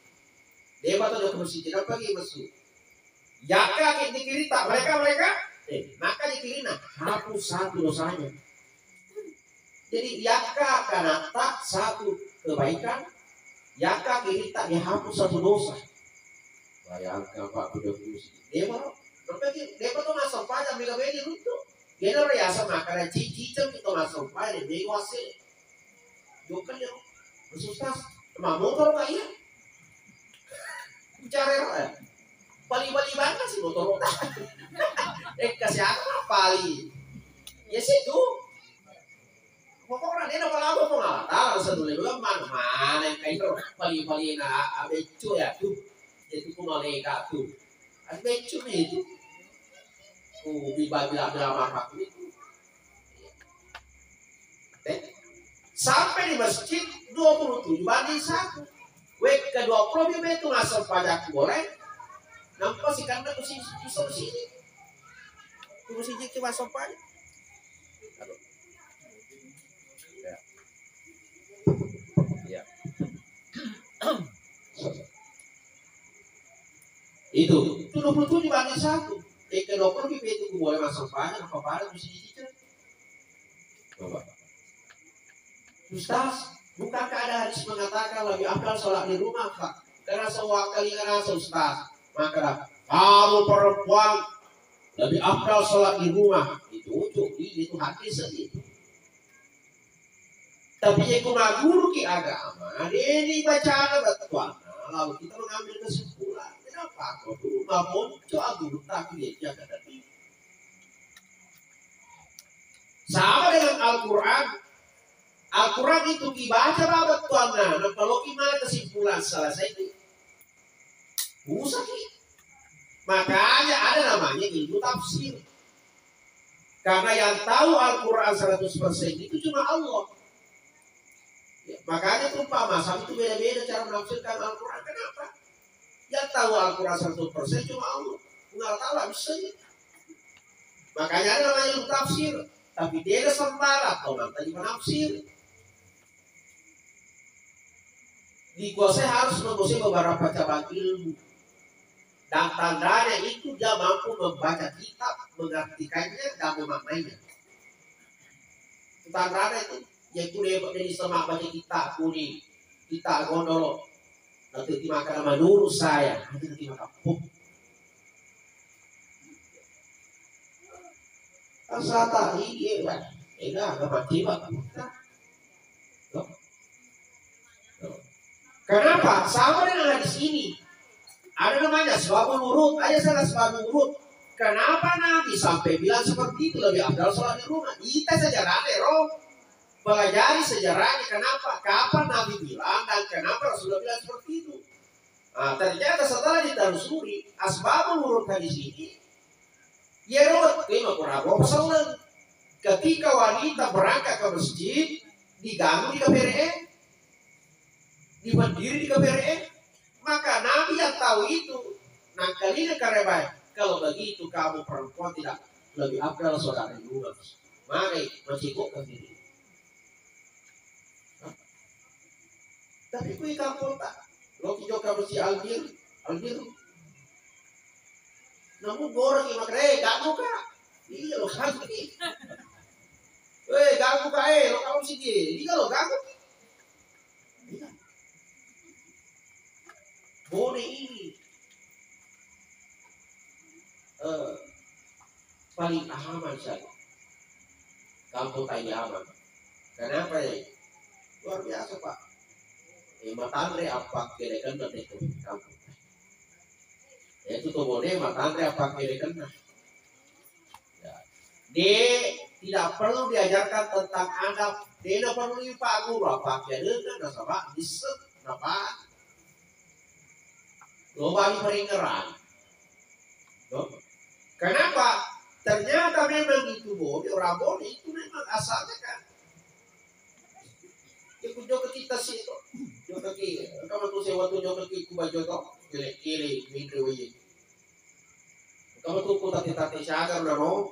Dia mau tonjok ke masjid, kenapa lagi masuk? Yakka ke dikirita, mereka, mereka, eh, maka dikirina, hapus satu dosanya. Jadi, yakka kanatta satu kebaikan, yakka kiritta dihapus satu dosa. Bayangkan, Pak, udah pusing. Dia mau, dia mau tuh masuk pada mega beli runtuh. Dia udah biasa makan, cicing itu masuk pada, dia wase. Jokka dia, Ustaz, mau motor nggak ya? Bicara, eh, pali-pali banget sih motor. Eh, kasih apa pali? Ya sih tuh. Pokoknya dia udah lama mau ngalah, tahu satu lagi mana, mana yang kayak itu, pali-pali na, ah, beccu ya tuh. Itu pun malaikat tuh. Ah, beccu itu. Ku bilang-bilang apa itu. Eh, sampai di masjid dua puluh tujuh banding satu. Wekka dua puluh itu masuk pajak boleh. Nampak sih karena ku sini, ku sini. Ku sini cuma sempat. Aduh. Itu, itu dua puluh tujuh banding satu. Yang kedua puluh itu boleh masuk banyak, apa pada bisa dicicil. Coba. Ustaz, bukankah ada hadis mengatakan lebih afdal sholat di rumah, Pak? Karena semua kali ngerasa, Ustaz. Maka dah, kamu perempuan lebih afdal sholat di rumah. Itu, itu, itu hadis itu. Tapi yang ku maguru ki agama, ini bacaan bettuanna, lalu kita mengambil kesimpulan. Kenapa? Kau dulu mau muncul aku tak dia jaga tadi. Sama dengan Al-Quran. Al-Quran itu dibaca babat tuanna, nampa loki mana kesimpulan selesai itu. Usah ki. Makanya ada namanya ilmu tafsir. Karena yang tahu Al-Quran seratus persen itu cuma Allah. Ya, makanya tuh Pak Masam itu beda-beda cara menafsirkan Al-Quran. Kenapa? Yang tahu Al-Quran seratus persen cuma Allah. Nggak tahu lah bisa. Makanya ada namanya ilmu tafsir. Tapi dia ada sembarang atau nanti menafsir. Dikuasai harus menguasai beberapa cabang ilmu. Dan tandanya itu dia mampu membaca kitab, mengartikannya, dan memaknainya. Itu tandanya itu. Jadi semak baca kitab, kuni, kitab gondoro. Nanti dimakan menurut saya, nanti dimakan. Asata iya, Pak. Enggak, enggak mati, Pak. Loh. Loh. Kenapa? Sama dengan hadis ini. Ada namanya sebabul wurud, aja salah sebabul wurud. Kenapa Nabi sampai bilang seperti itu, lebih afdal sholat di rumah? Kita sejarahnya, Ro. Pelajari sejarahnya, kenapa, kapan Nabi bilang, dan kenapa Rasulullah bilang seperti itu. Nah, ternyata setelah ditelusuri, asbabul wurud hadis ini, ya, Ro, terima kurang apa, ketika wanita berangkat ke masjid, diganggu di K P R M, dipendiri di K P R M. Maka Nabi yang tahu itu, nangkalinga karebai, kalau begitu kamu perempuan tidak lebih afdal saudara dulu. Mari mencukupkan diri. Tapi kui kampung tak, lo ki jokka besi albir, albir. Namu goreng ki makre, ganggu ka. Iya lo ganggu ki. Weh, ganggu ka, eh, lo kamu sih ki. Iya lo ganggu ki. Bone ini, eh, paling aman saja. Kampung tai aman. Kenapa ya? Luar biasa, Pak. Eh, matanre apa kira-kira itu kampung. Itu tuh bone matanre apa kira-kira. Ya. De, tidak perlu diajarkan tentang adab. De, tidak perlu Pak Guru apa ajaranna, nasaba disseng, napa? Lo bali peringeran. No? Kenapa? Ternyata memang itu bone, orang bone itu memang asalnya kan. Ya, ku jokka kita sih to. Jokka ki, kamu tuh sewa tuh jokka ki ku bajo to. Kele-kele, minre wae. Engka matu ko tate-tate siaga na ro,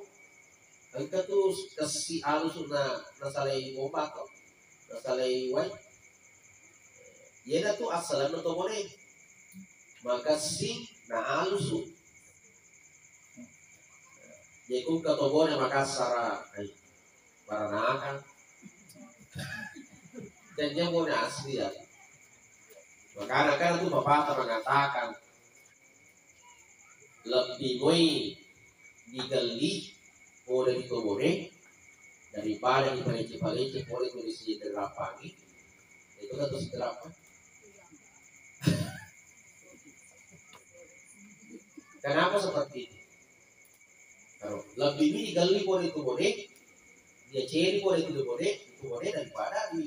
engka tu kessi alusu na, nasalai bomba to, nasalai wai. Iyana tu assalenna to bone, makessi na alusu. Jadi ku engka to bone Makassar, ai, Baranaka. Dan dia bone asli ya. Makana kan tu bapakta mengatakan, lebbi moi digelli pole ri tobone daripada dipalece-palece pole ko ri sijeng rapangi. Itu kan terus kenapa? Kenapa seperti itu? Kalau lebbi moi digelli pole ri tobone, dia ceri pole ri tobone, tobone daripada di,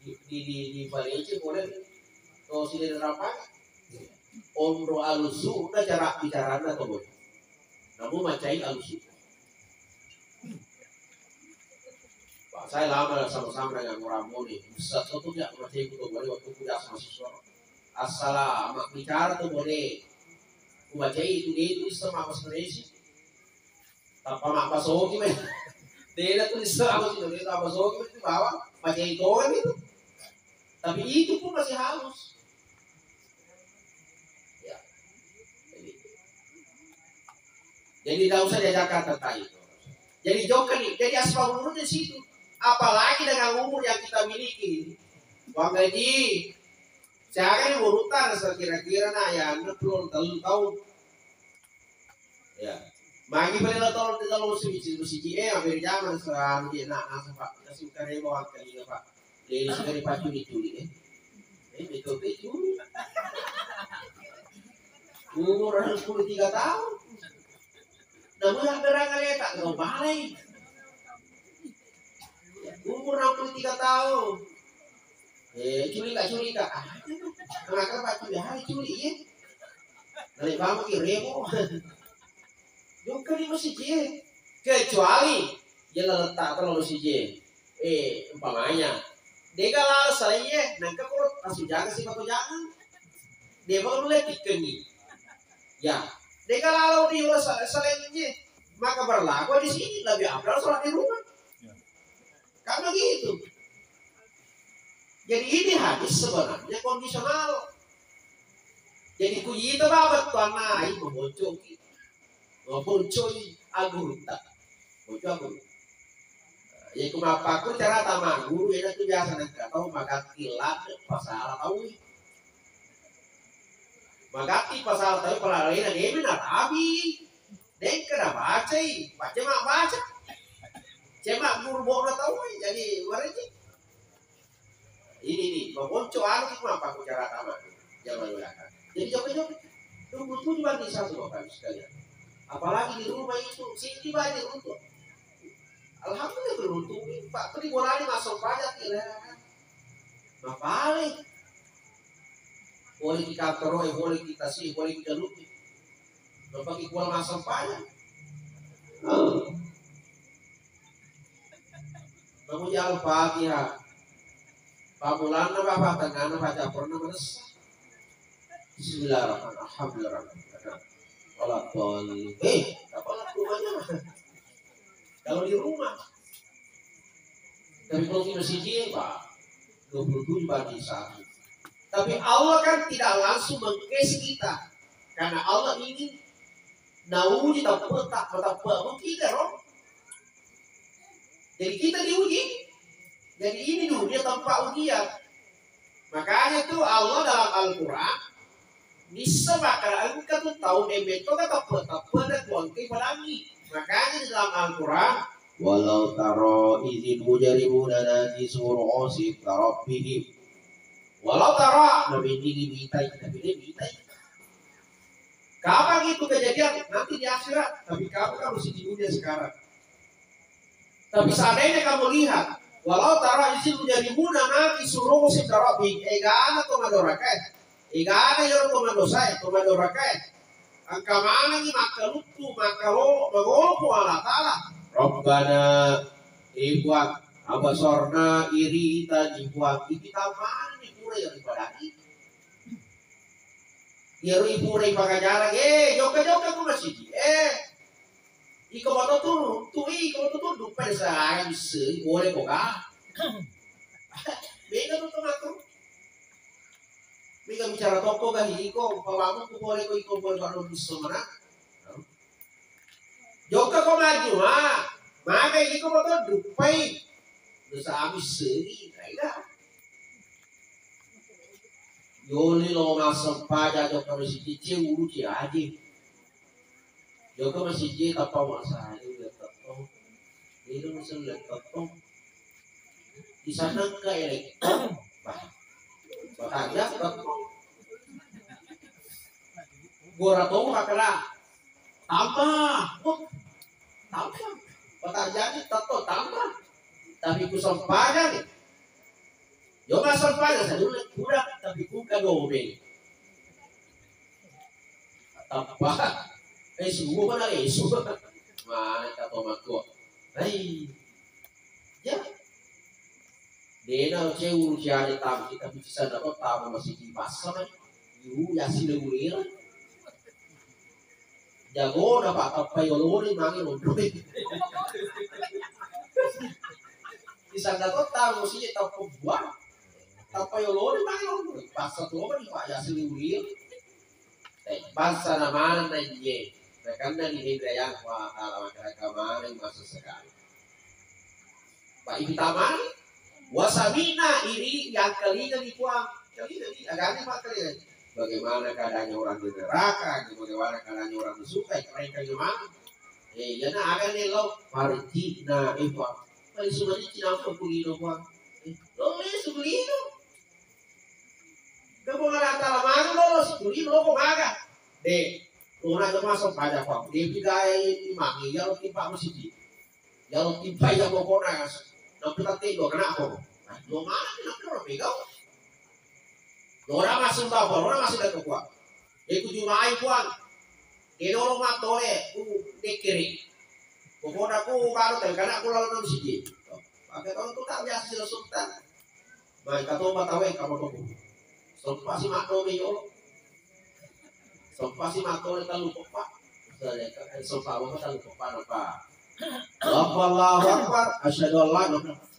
di, di, di, dipalece pole to sijeng rapangi. Onro alusu na cara bicarana to bone. Namu macai alusu. Pak, saya lama sama-sama dengan orang bone. Bisa to tu ya macai ku to bone waktu ku jas mahasiswa. Assalamu bicara to bone. Ku macai itu dia itu bisa sama Indonesia. Tappa mappasogi, men. Dena tulis apa sih, dena apa sogi, men, itu bawang, macai tongan itu. Tapi itu pun masih halus. Ya. Jadi, Jadi tidak usah diajarkan tentang itu. Jadi jokka ni, jadi asbabun nuzul di situ. Apalagi dengan umur yang kita miliki. Wang gaji, sekarang umur utang sekira-kira na ya enam puluh tahun. Ya. Magi pada lo tolong di dalam musik, musik, musik, eh, hampir zaman sekarang dia nak, nak, sempat, kasih karya bawang kali, Pak. Dia sudah dipaculi-culi, eh. Eh, betul, betul. Umur enam puluh tiga tahun. Namun yang berangkat tak, nggak balik. Umur enam puluh tiga tahun. Eh, culi nggak culi nggak? Ah, kenapa, Pak? Culi, ah, culi, iya. Balik bangun, iya, remo. Jokka ni masiji. Kecuali, ya, letak terlalu siji. Eh, umpamanya, dega lalo salaiye, nangka ko asu jaga si batu jaga. Dia mau mulai tikengi. Ya, dega lalo di salaiye, maka berlaku di sini lebih afdal sholat di rumah. Kan begitu. Jadi ini hadis sebenarnya kondisional. Jadi ku ita babat tuanai memoncoki. Memoncoki agurutta. Monco agurutta. Jadi ku mappaku cara tama guru, ena tu biasa nengka tau magatti ladde pasala tau. Magatti pasala tau pala lena demi narabi. Dengka nabacai, baca mak baca. Cuma guru bodoh tau, jadi mereka. Ini nih, memonco anu itu apa aku cara tamat. Jangan lupakan. Jadi jawab-jawab. Dua puluh tujuh banding satu, Bapak Ibu sekalian. Apalagi di rumah itu, sini banyak untuk. Alhamdulillah beruntung nih, Pak. Tadi bolanya masuk banyak ya. Mapale. Boleh kita terus, boleh kita sih, boleh kita lupa. Nampak kuala masuk banyak. Namu jalu Fatihah. Pamulanna, Bapak, tengahna, Pak, campurna manessa. Bismillahirrahmanirrahim. Alhamdulillah. Wala dhalin. Eh, apa lakukannya? Kalau di rumah. Tapi kalau kita siji, Pak, dua puluh tujuh banding satu. Tapi Allah kan tidak langsung mengkes kita. Karena Allah ingin nauji tappe tak, tappe kita, roh. Jadi kita diuji. Jadi ini dunia tempat ujian. Makanya itu Allah dalam Al-Quran, nissa bakal engka tu tau memmetto ka teppe-teppe na kuangke padangi. Makanya di dalam Al-Quran, walau taro izin mujarimuna naki suruh osip tarabihim. Walau taro, nabi ini mitai, tapi dia mitai. Kapan itu kejadian? Nanti di akhirat. Tapi kamu kan masih di dunia sekarang. Tapi seandainya kamu lihat, walau tara izin mujarimuna naki suruh si tarabi, egana to madoraka, egana yero to madosa, to madoraka. Engka manengi makkaluppu, makkalo, magolopo Allah Ta'ala. Rabbana, eh Puang, abasarna, irita ni Puang, iki tamani pura yang ipadani. Iyaro ipura ipakajarang, eh, jokka-jokka ko masigi. Eh, iko mato tu, tu iko mato tu, dupa desa, bisa, boleh kok, ah. Mega tu teman tu. Mega bicara toko gah iko, pawamu ku boleh ko iko boleh baru bisa mana. Jokka ko maju, ah. Maka iko mato dupai. Bisa habis seri, tidak. Yoli lo massempajang jokka masigi, cewuru ci aji. Jokka masigi tappa masaji ulle tettong. Ini musim ulle tettong. Di sana ke elek. Bah. Batanya tettong. Gora tong makala. Tambah. Wah. Tambah. Batanya tettong tambah. Tapi ku sempajang. Yo massempajang sadulle kuda tapi kuka gomeng. Tappa. Eh, subuh mana lesu. Mana kata makko. Hai. Ya. Dena cewuru ciane tamu kita bisa dapat tamu masih di pasar. Yu, ya sih. Jagona, Pak, tappa yoloni mange monroi. Di sana to tamu sih tappa buah. Tappa yoloni mange monroi. Pasar to, Pak, ya sih. Eh, bangsa na mana na iye. Nakanna ni Ibrahim wa ta'ala makkeda, "Kamaneng masessekali." Pak Ibu Tamani, wasami'na iri yang kelinga ni Puang. Kelinga ni, agani Pak kelinga. Bagaimana keadaannya orang di neraka, bagaimana keadaannya orang di surga, mereka gimana? Eh, yana aga ni lo, farji'na, eh, Puang. Mari sumari cinampa kulino, Puang. Eh, lo, eh, sumulino. Gabung rata lamang lo, lo, sumulino, lo, kok maga? Dek, lo, na, jama, sompaja, Puang. Dia juga, eh, imang, iya, lo, timpa, masjid. Iyaro timpai iya pokokna, nampa tatteddo kana ko. Nah, lo mana ki nampa ro pegau. Dora masuk bapa, dora masuk dari kua. Iku jumai Puang. Kedoro matole, ku dekkere. Pokokna ku baru tadi kana ku lalu nang siji. Pakai kalau tu tak biasa sila sultan. Mai kato batawe kamu tu. Sempasi mato me yo. Sempasi mato le talu pepa. Sempa apa talu pepa napa? Allahu Akbar. Asyhadu an la ilaha illallah.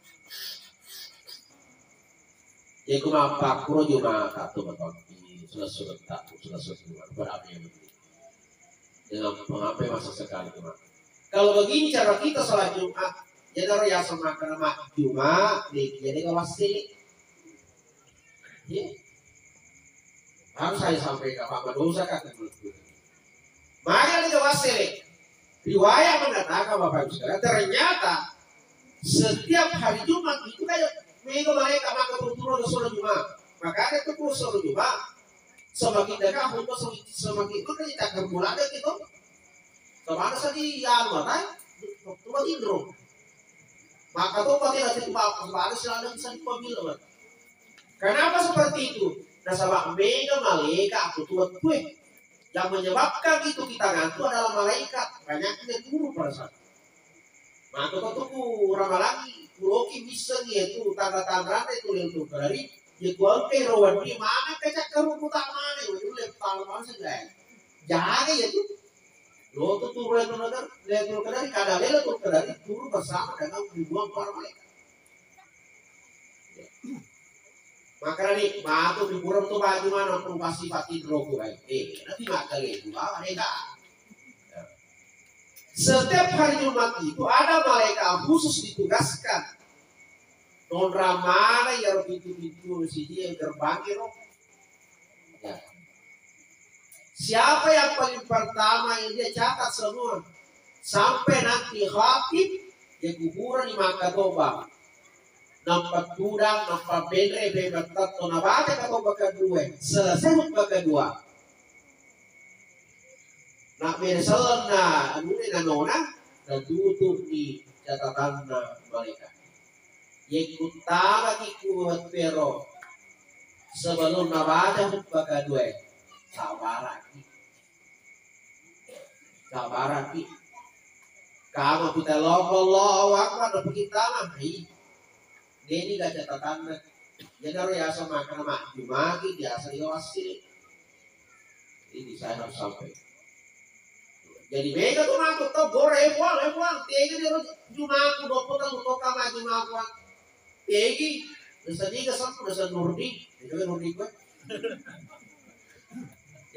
Iku mappakkuro Jumat tu betul. Sudah sudah tak, sudah sudah. Berapa yang penting? Dengan pengape masa sekali cuma. Kalau begini cara kita salat Jumat, ya daro ya sama karena mak Jumat, nih jadi kawasi. Ya. Harus saya sampaikan, Pak, berdosa kan? Maka dia wasele. Riwayat mengatakan, Bapak Ibu sekalian, ternyata setiap hari Jumat itu kayak mega malaikat maka turun-turun ke sholat Jumat. Maka ada tuh sholat Jumat. Semakin dekat, semakin, semakin itu kan kita bermula ada gitu. Kemana sih ya, mana? Cuma tidur. Maka tuh pasti nanti Bapak, Bapak ada selalu bisa dipanggil, Pak. Kenapa seperti itu? Nasaba mega malaikat aku tuh, tuh, yang menyebabkan itu kita ngantuk adalah malaikat. Banyaknya guru pada saat. Maka tuh tuh ramalangi, kuloki bisa nih itu tanda-tandanya itu yang tuh dari ya kuangkai rawan di mana kecak kamu tak mana, udah mulai tahu mana sih, guys. Jaga ya tuh. Lo tuh turun itu, Lailatul Qadar, kada Lailatul Qadar turun bersama dengan ribuan para malaikat. Makanya nih, batu di burung tuh baju mana pun pasti pakai rogo, eh, eh, nanti makan itu bawa deh, Kak. Ya. Setiap hari Jumat itu ada malaikat khusus ditugaskan. Nonra mana ya pintu-pintu sini yang gerbang ya, Roh. Ya. Siapa yang paling pertama yang dia catat semua? Sampai nanti khatib, ya kuburan di Makkah Toba. Nampa tudang, nampa penre, penre tetto, nabaca khutbah kedua. Selesai khutbah kedua. Nak bere sellenna, anune nanona, natutup di catatanna malaikat. Yekku tabaki ku wettuero sebelum nabaca khutbah kedua, sabaraki. Sabaraki. Kamu kita Allahu Akbar, dapat kita mah. Ini gak catatanna. Jadi harus ya sama karena mak jumaki biasa dia wasil. Ini saya harus sampai. Jadi mega tu matu tau gore, eh, Puang, eh, Puang, tega dia jumaku dopo tau to kama jumaku. Tegi, nasa niga sapu, nasa Nurdi, itu kan Nurdi gue.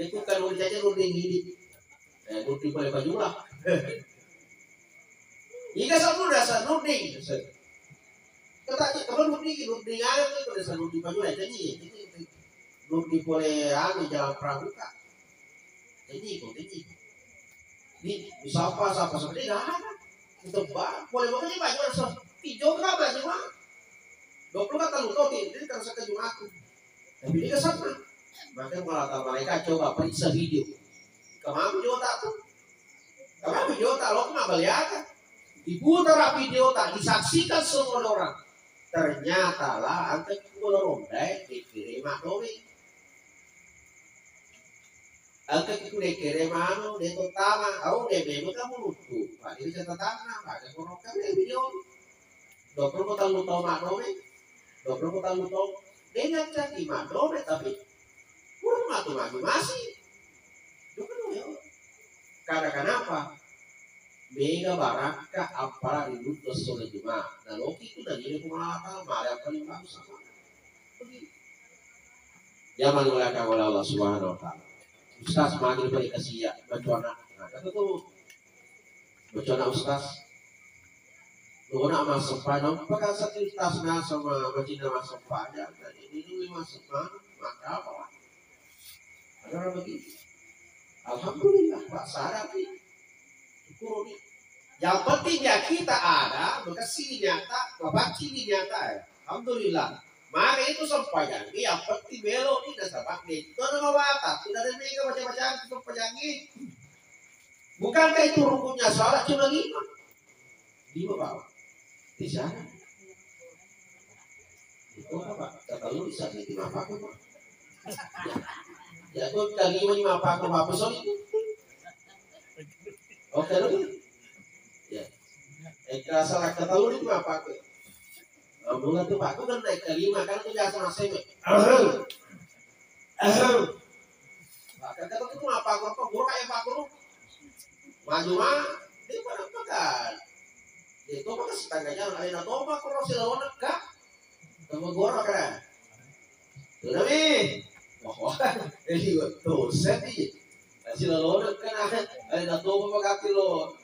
Itu kan Nurdi aja Nurdi ini. Eh, Nurdi boleh baju lah. Iga sapu, nasa Nurdi. Kata aja, kalau Nurdi, Nurdi aja tuh, nasa Nurdi baju lah, jadi, jadi, Nurdi boleh anu jalan pramuka. Jadi, kok jadi. Ini, siapa, siapa, siapa, ini nggak ada. Itu, Bang, boleh banget nih, Bang, langsung. Tijo kan, Bang, cuma. Dua puluh kan terlalu totin, ini terasa ke aku. Tapi ini kesana. Maka malaikat coba periksa video. Kemana video tak tuh? Kemana video tak? Lo kena beli aja. Diputar video tak, disaksikan semua orang. Ternyata lah, angkat dua ronda, dikirim doang. Engka ki kudekkere manu de to tama, au de memeng kamu luttu. Pada catatanna, pada korokka de video. Dokter ko tellu tau maddome, dokter ko tellu tau. De gaccaki maddome tapi kurang matu maju masih. Dokter ya. Karena kenapa? Mega barakka appala ri luttu esso Juma. Naloki tu nalile Puang Allah Taala, male appaleng bangsa. Begitu. Jamang dimuliakan oleh Allah Subhanahu wa Taala. Ustaz, magi pada kasiya bantuan. Aku tuh, bocana ustaz. Nona massempajang, paka sati ustaz naseng ma-, macinna massempajang. Nah, ini dulu massempajang, maka apa? Ada orang begitu. Alhamdulillah, Pak, sadar nih. Syukur nih. Yang penting ya kita ada, bekasi ini nyata, bapak ini nyata ya. Alhamdulillah. Maka itu sempajang, yang penting melo nih, nasaba itu ada bawa, tapi dari mereka baca-baca itu sempajang ini. Bukankah itu rukunnya sholat cuma lima? Lima, Pak. Di sana. Itu apa, Pak? Kata lu bisa nih, lima apa, Pak? Ya, itu kali lima, lima apa, Pak? Apa, sorry? Oke, lu? Ya. Eh, salah kata lu, lima apa, Pak? Ngomong tuh, Pak, aku kan naik ke lima, kan tuh biasa masih, Pak. Ahem. Ahem. Nah, kan kata tuh apa, apa, apa, gua kayak apa, gua maju mah, dia pada pekan. Dia tuh mah setengah jalan, ada yang toba, kalau si lawan enggak, sama gua kan. Tuh, Nabi. Wah, wah. Jadi, tuh, set, iya. Si lawan kan, ada yang toba, pakai lo.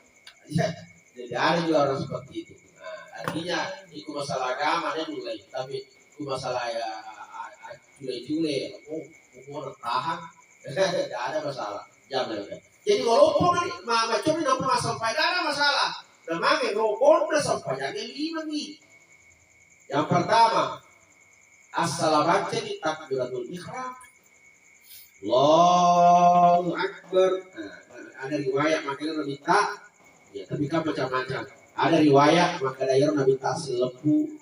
Ya, jadi ada juga orang seperti itu. Nah, artinya, itu masalah agama, dia mulai. Tapi, itu masalah ya, a-, a-, cule-cule, oh, umur tahan, tidak ada masalah. Jangan. Jadi, walaupun ma-, macam ini, nampak masalah, tidak ada masalah. Namanya rokok, udah sampai, jangan lima nih. Yang pertama, asal baca di takbiratul ihram. Allahu Akbar. Nah, ada riwayat makanya Nabi tak, ya, tapi kan macam-macam. Ada riwayat maka daerah Nabi tak selepu,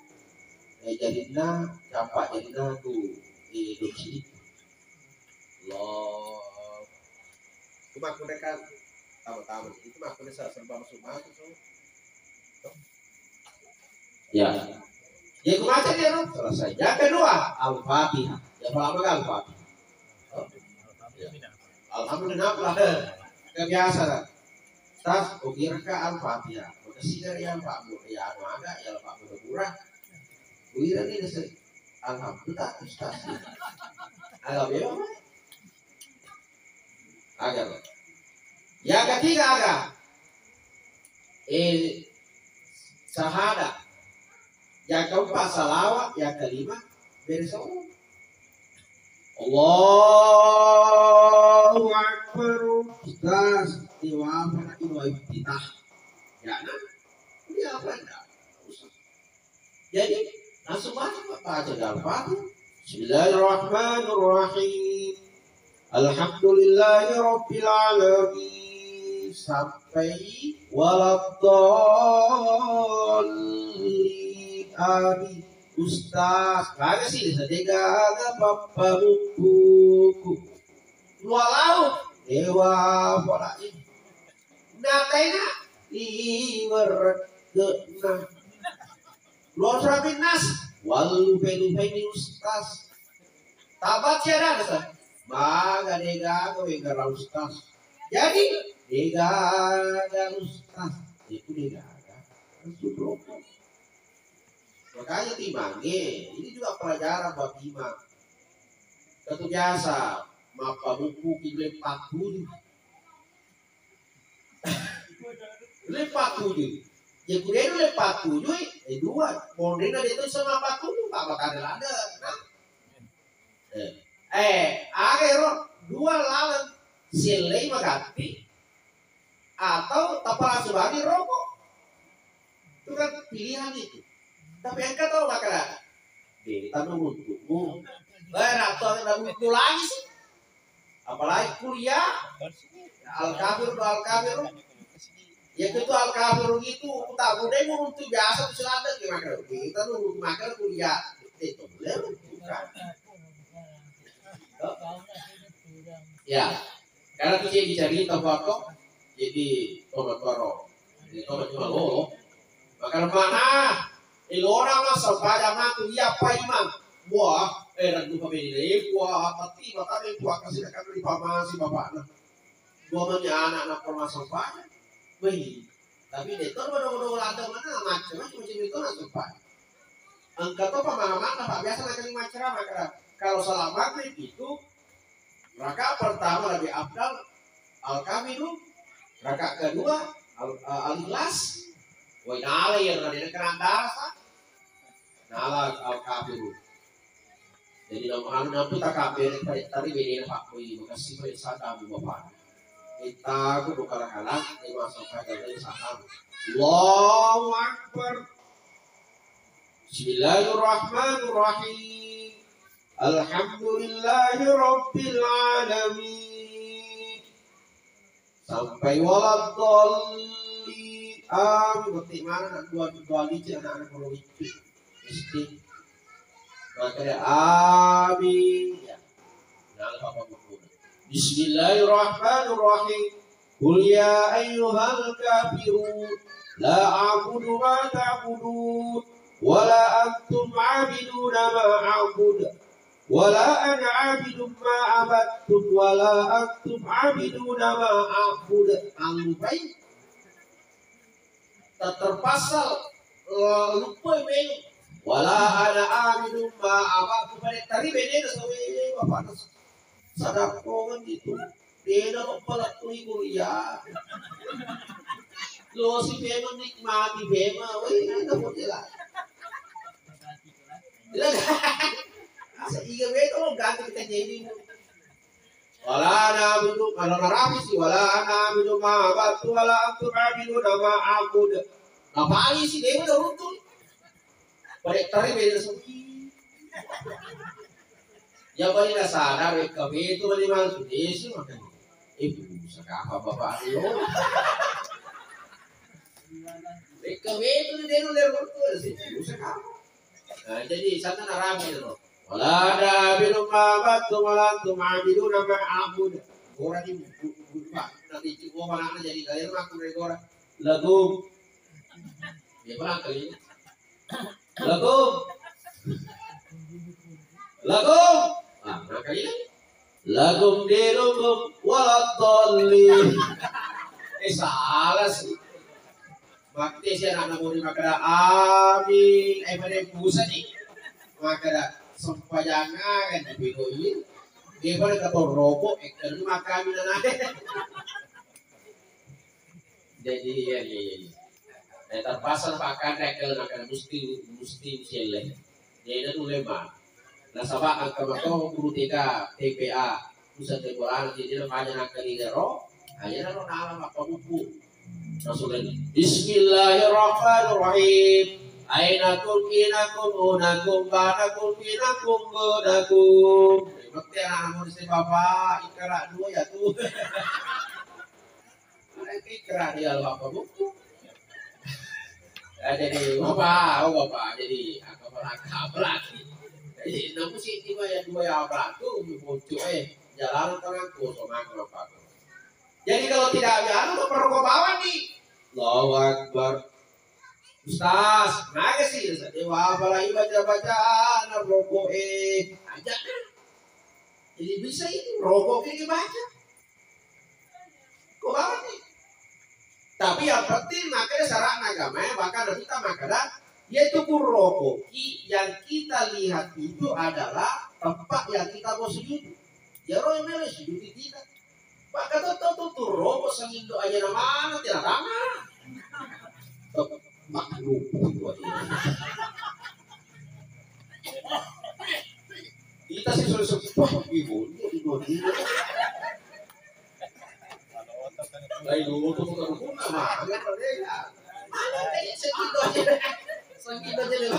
eh, jadina, campak jadina tu, eh, dua sini. Allah. Cuma aku kan tamu-tamu. Itu mah aku serba masuk-masuk, so. Ya. Ya, aku baca dia, no? Selesai. Yang kedua, Al-Fatihah. Ya, apa lama kan Al-Fatihah? Oh. Ya. Alhamdulillah, lah. Kebiasaan. Tas, ukir ke Al-Fatihah. Makasih dari yang Pak Bu. Ya, anu ada, ya, Pak Bu murah. Wira ini, Alhamdulillah, Ustaz. Agak bebas, Pak. Agak. Yang ketiga, agak. Eh, sahada. Yang keempat, salawat. Yang kelima, beres Allah. Allahu Akbar. Ustaz, ini apa? Ini iftitah. Ya, nah. Ini apa? Nggak usah. Jadi, langsung baca, Pak, baca Al-Fatihah. Bismillahirrahmanirrahim. Alhamdulillahirabbil alamin. Sampai waladdallin. Amin. Ustaz, kagak sih, sadega aga pappa bukuku. Walau, dewa, pola ini. Nataina liwerekkena. Lo surabi nas, wallupe-lupeni ustaz. Tabat ya, ada sa. Maga degaga wegara ustaz. Jadi, degaga ustaz. Itu degaga. Itu rokok. Makanya timange, ini juga pelajaran buat imam. Tentu biasa, mappa buku kibli empat tujuh. Lepat tujuh. Ya, kuliah itu lepat tujuh, eh, dua. Mondena dia itu sama empat tujuh, tak bakal ada. Nah. Eh, eh, ada ro, dua laleng. Selai magatti atau tapalasu bagi rokok. Itu kan pilihan itu. Tapi engka tau makkeda, "Dé' tanu untukmu." Eh, natto ada untu lagi sih. Apalagi kuliah. Al-kafir do al-kafir. Ya itu al-kafir gitu, aku tak boleh mau untu biasa tuh selanda gimana? Kita tuh makan kuliah. Itu boleh untu kan? Ya. Karena tuh saya dicerita foto, jadi tomat toro. Jadi tomat cuma lo. Makan mana? Ilona mah sepada matu iya paimang. Wah, eh, randu pamili deh, wah, peti, makanya wah, kasih akan di pamasi bapaknya. Dua banyak anak, anak pernah sepada. Wih, tapi dia tuh udah, udah, udah ada mana, macam-macam, macam itu langsung, Pak. Engka to pemahaman, Pak, biasa nak kalima ceramah, kalau salat maghrib itu, rakaat pertama lebih afdal, al-kamilu, Rakaat kedua, al-, al-, Al-Ikhlas. Woi, nala iya, nala iya, kena darasa. Nala Al-Kafirun. Jadi, nama anu nampu takabere, pare tari bedena Pak Boy, makasih pare sadar Bapak. Kita aku bukan kalah, dia masuk pada dari sadar. Allahu Akbar. Bismillahirrahmanirrahim. Alhamdulillahi Rabbil Alamin. Sampai waladdallin. Amin. Berarti mana nak dua, dua licin anak-anak kalau itu. Mesti. Maka dia amin. Nah, apa buku? Bismillahirrahmanirrahim. Qul ya ayyuhal kafirun. La a'budu ma ta'budun. Wa la antum 'abiduna ma a'bud. Wala ana 'abidun ma 'abadtum wala antum 'abiduna ma a'bud. Allupai. Terpaksa, eh, lupa ben. Wala ana 'abidun ma 'abadtum, pada tari bedena sawe bapak. Sadar kongen itu. Beda kok pala kui kuliah. Lo si bema nikmati bema, weh, ada model. Asa iya beda lo ganti kita jadi. Wala na'budu, kalau narapi sih, wala na'budu ma 'abadtu, wala antum 'abiduna ma a'bud. Napali sih, dia udah runtuh. Pada teri beda sepi. Ya, paling nggak sadar, W K W itu paling malu tuh, dia sih makanya. Eh, busa apa bapak lo? W K W itu dia udah runtuh sih, busa apa? Nah, jadi sana narapi itu. Wala na'budu ma 'abadtum wala antum 'abiduna ma a'bud. Orang ini bu-, bu-, bu-, Pak, nanti cukup mana jadi kalian aku dari orang. Lagu. Ya, Pak, kali ini. Lagu. Lagu. Ah, nah, kali ini. Lagu dinukum waladdallin. Eh, salah sih. Mate si anak namuri makkeda, "Amin." Eh, pada pusani. Makkeda, "Sempajang aga ni bego iye." Dia pada kato rokok, eh, kena makan minanai. Jadi, iya, iya, iya. Eh, terpaksa pakai kalau makan mesti, mesti, mesti. Jadi, itu lebar. Nasaba engka mato guru T K, T P A, pusat temporan, jadi lo kanya nakali ro, aja lo nala mappabubu. Langsung lagi. Bismillahirrahmanirrahim. Ainakum inakum unakum banakum inakum bunakum. Berarti anak-anak murid si bapak, ikara dua ya tuh. Ikra dia lo apa buku. Eh, jadi bapak, oh bapak, jadi apa berangkat berarti. Jadi namu sih tiba ya dua ya apa tuh, bocor, eh, jalan tengah kosong aku apa tuh. Jadi kalau tidak ada, lu perlu bawa nih. Allahu Akbar. Ustaz, naga sih, Ustaz. Dewa, apalagi baca-bacaan, rokok, eh, aja. Jadi bisa itu, rokok ini baca. Kok banget nih? Tapi yang penting makanya syarat agama ya, bahkan kita makanya, yaitu kurokoki yang kita lihat itu adalah tempat yang kita mau sujud. Ya, roh yang melo sujud di kita. Maka tuh, tuh, tuh, tuh, rokok sangindo aja namanya, tidak lama. Tuh, makan lupa itu aja. Kita sih sudah sepuh, ibu, ibu, ibu, ibu. Lain dulu tuh bukan guna, mah. Mana tadi segitu aja. Segitu aja deh.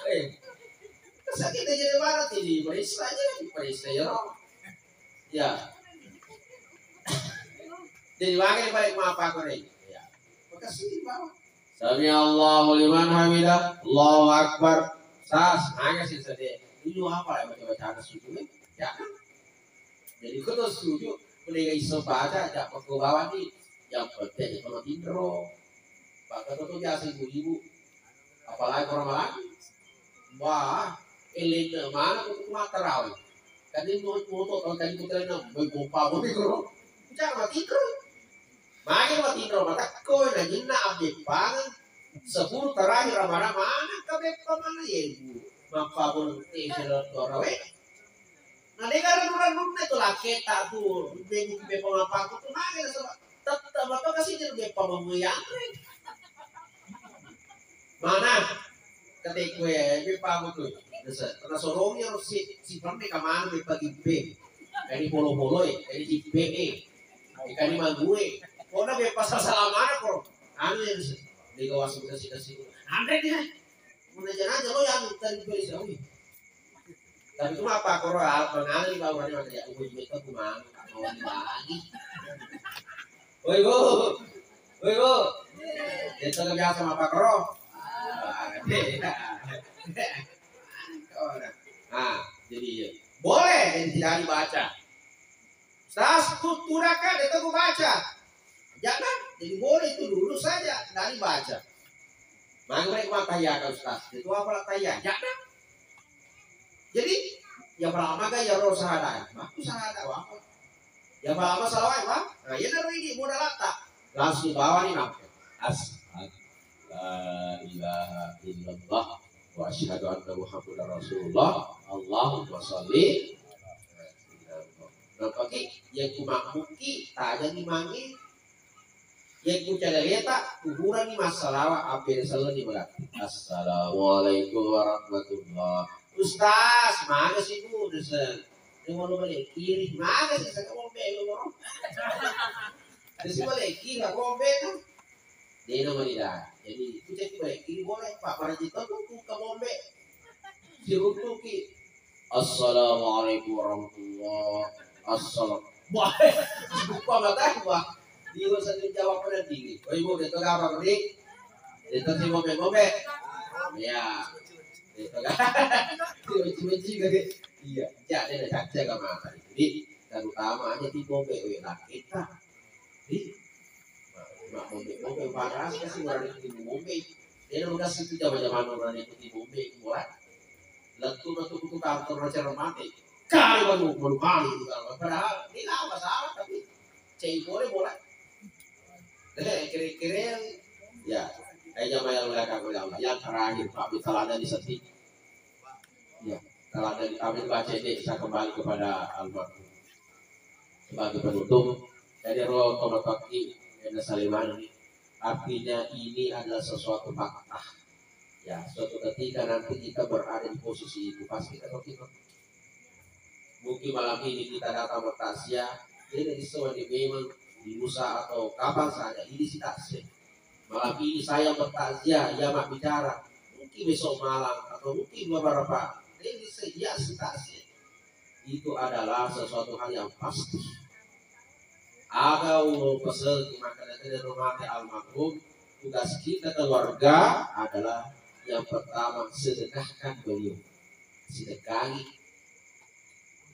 Eh, segitu aja deh, mana tadi? Periksa aja, periksa ya, Roh. Ya. Jadi, wagai balik mau apa, Roh? Ya. Makasih, Bang. Sami Allahu liman hamidah. Allahu Akbar. Sas, nangis sih sedih. Ini apa ya, baca-baca atas itu, ya? Ya. Jadi, ku tuh setuju, mending iso baca, aja pekko bawang nih. Yang penting itu mah tindro. Bahkan tuh biasa ibu-ibu. Apalagi orang lagi. Wah, elinna mana untuk mata rawi. Tadi mau foto kalau tadi kita enak, mau gopa mau mikro. Jangan mati terus. Magi mati terus, mata kau nanya nak update pangan. Sepuluh terakhir mana mana kabeh mana ya ibu. Mapa pun teh sudah rawe. Nah, dega rennu-rennunna tu lakketta tu, beppa mappaku tu mage nasaba tette mato kasi jero beppa mamui anre. Mana? Katekku e, beppa aku tu. Nasa, nasorong ero si, si perne kamana beppa gippe. Kani polo-polo e, kani gippe e. Kani mague. Kona beppa sala-sala mana ko. Anu ya, dega wasu kasi-kasi. Anre dia. Muna jana jalo ya, tadi beri sawi. Tapi tu mappakkoro, ah, mangala di bawah ni, makanya aku juga tu mangala, mangala lagi. Woi, Bu. Woi, Bu. Itu kan biasa mappakkoro. Ah, jadi iya. Boleh, jadi tidak dibaca. Ustaz, tutturaka, dia tahu baca. Jangan, jadi boleh itu dulu saja, tidak dibaca. Mangre mata ya kan Ustaz, itu apa tanya? Jangan. Jadi, ya berapa ga ya roh sahada? Aku sahada apa? Ya berapa salawat, Pak? Nah, ya dari ini modal tak? Langsung bawa nih, Pak. Asyhadu la ilaha illallah wa asyhadu anna Muhammadar Rasulullah. Allahumma shalli. Nah, pagi yang ku makmuki tajani mangi Yekku calaleta, kuburanni massalawa, abbere sellenni magatti. Assalamualaikum warahmatullah. Ustaz, mana sih Bu? Desa. Dia mau balik kiri. Mana sih saya mau belo? Ada sih balik kiri, aku mau belo. Dia nama dia. Jadi, itu jadi balik kiri boleh, Pak. Para jito tuh buka bombe. Siruntuki. Assalamualaikum warahmatullah. Assalam. Wah, buka mata gua. Dia satu jawab pada diri. Oh, Ibu, itu apa, Dik? Itu si ngombe-ngombe. Ya. Itu kan. Benci-benci kali. Iya, jadi ada caca gak mata. Jadi, terutama aja di ngombe, oh, ya, kita. Di, mak ngombe-ngombe, parah sih, orang itu ngombe. Dia udah situ zaman-zaman orang itu ngombe, mulai. Lettu metu ku kantor macam mati. Kali baru, baru kali itu kan. Padahal ini nggak masalah, tapi cek boleh, boleh. Eh, kira-kira, ya. Eh, jamaah yang muliakan oleh Allah. Yang terakhir, Pak, kita lada di sedih. Ya, kalau ada di kami baca ini, saya kembali kepada almarhum sebagai penutup. Jadi, roh tomataki, Enda Saliman ini, artinya ini adalah sesuatu fakta. Ya, suatu ketika nanti kita berada di posisi itu, pasti kita tertipu. Mungkin malam ini kita datang bertakziah, ini semua di memang di Nusa atau kapan saja, ini si takziah. Malam ini saya bertakziah, ia mabbicara. Mungkin besok malam atau mungkin beberapa, ini saya si takziah. Itu adalah sesuatu hal yang pasti. Aga ulo pasal maka dari rumah almarhum, tugas kita keluarga adalah yang pertama sedekahkan beliau. Sedekahi.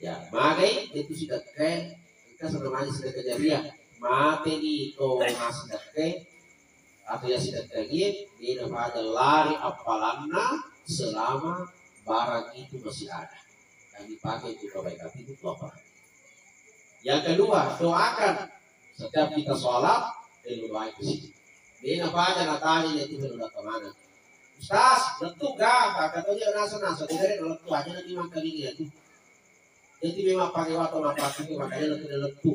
Ya, magai itu sedekah, engka senamanya sedekah jariah. Mate ni to massedekah atau ya sedekah dia, dia pada lari apalanna selama barang itu masih ada. Kami pakai untuk kebaikan itu apa? Yang kedua, doakan setiap kita sholat, eh, doakan ke sini. Dia apa aja natanya itu sudah kemana? Ustaz, lettu ga? Kata dia nasa-nasa, dia dari lettu aja nanti makan ini ya tuh. Jadi memang pakai waktu makan itu makanya lettu lettu.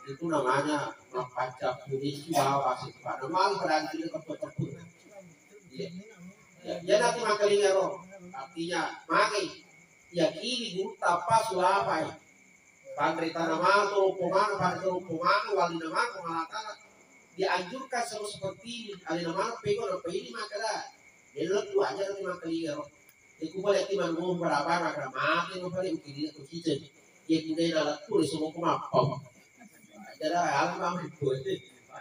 Itu namanya mapaca kuning bawa sih. Pada malu pada itu tepuk-tepuk. Iya. Ya, ya nanti makan ini roh. Artinya, mari yakini guru tapa sulapa ya. Panrita namang, toloppo mano, panrita toloppo mano, wali namang, Allah Ta'ala dianjurkan sama seperti ini. Alena mano pego nampa ini maka dah. Jadi lettu aja nanti makan ini roh. Iku pale ti manung berapa maka mati no pale ukiri ko cicen. Ye kudena lettu le somo ko mappau. Jadi alam itu.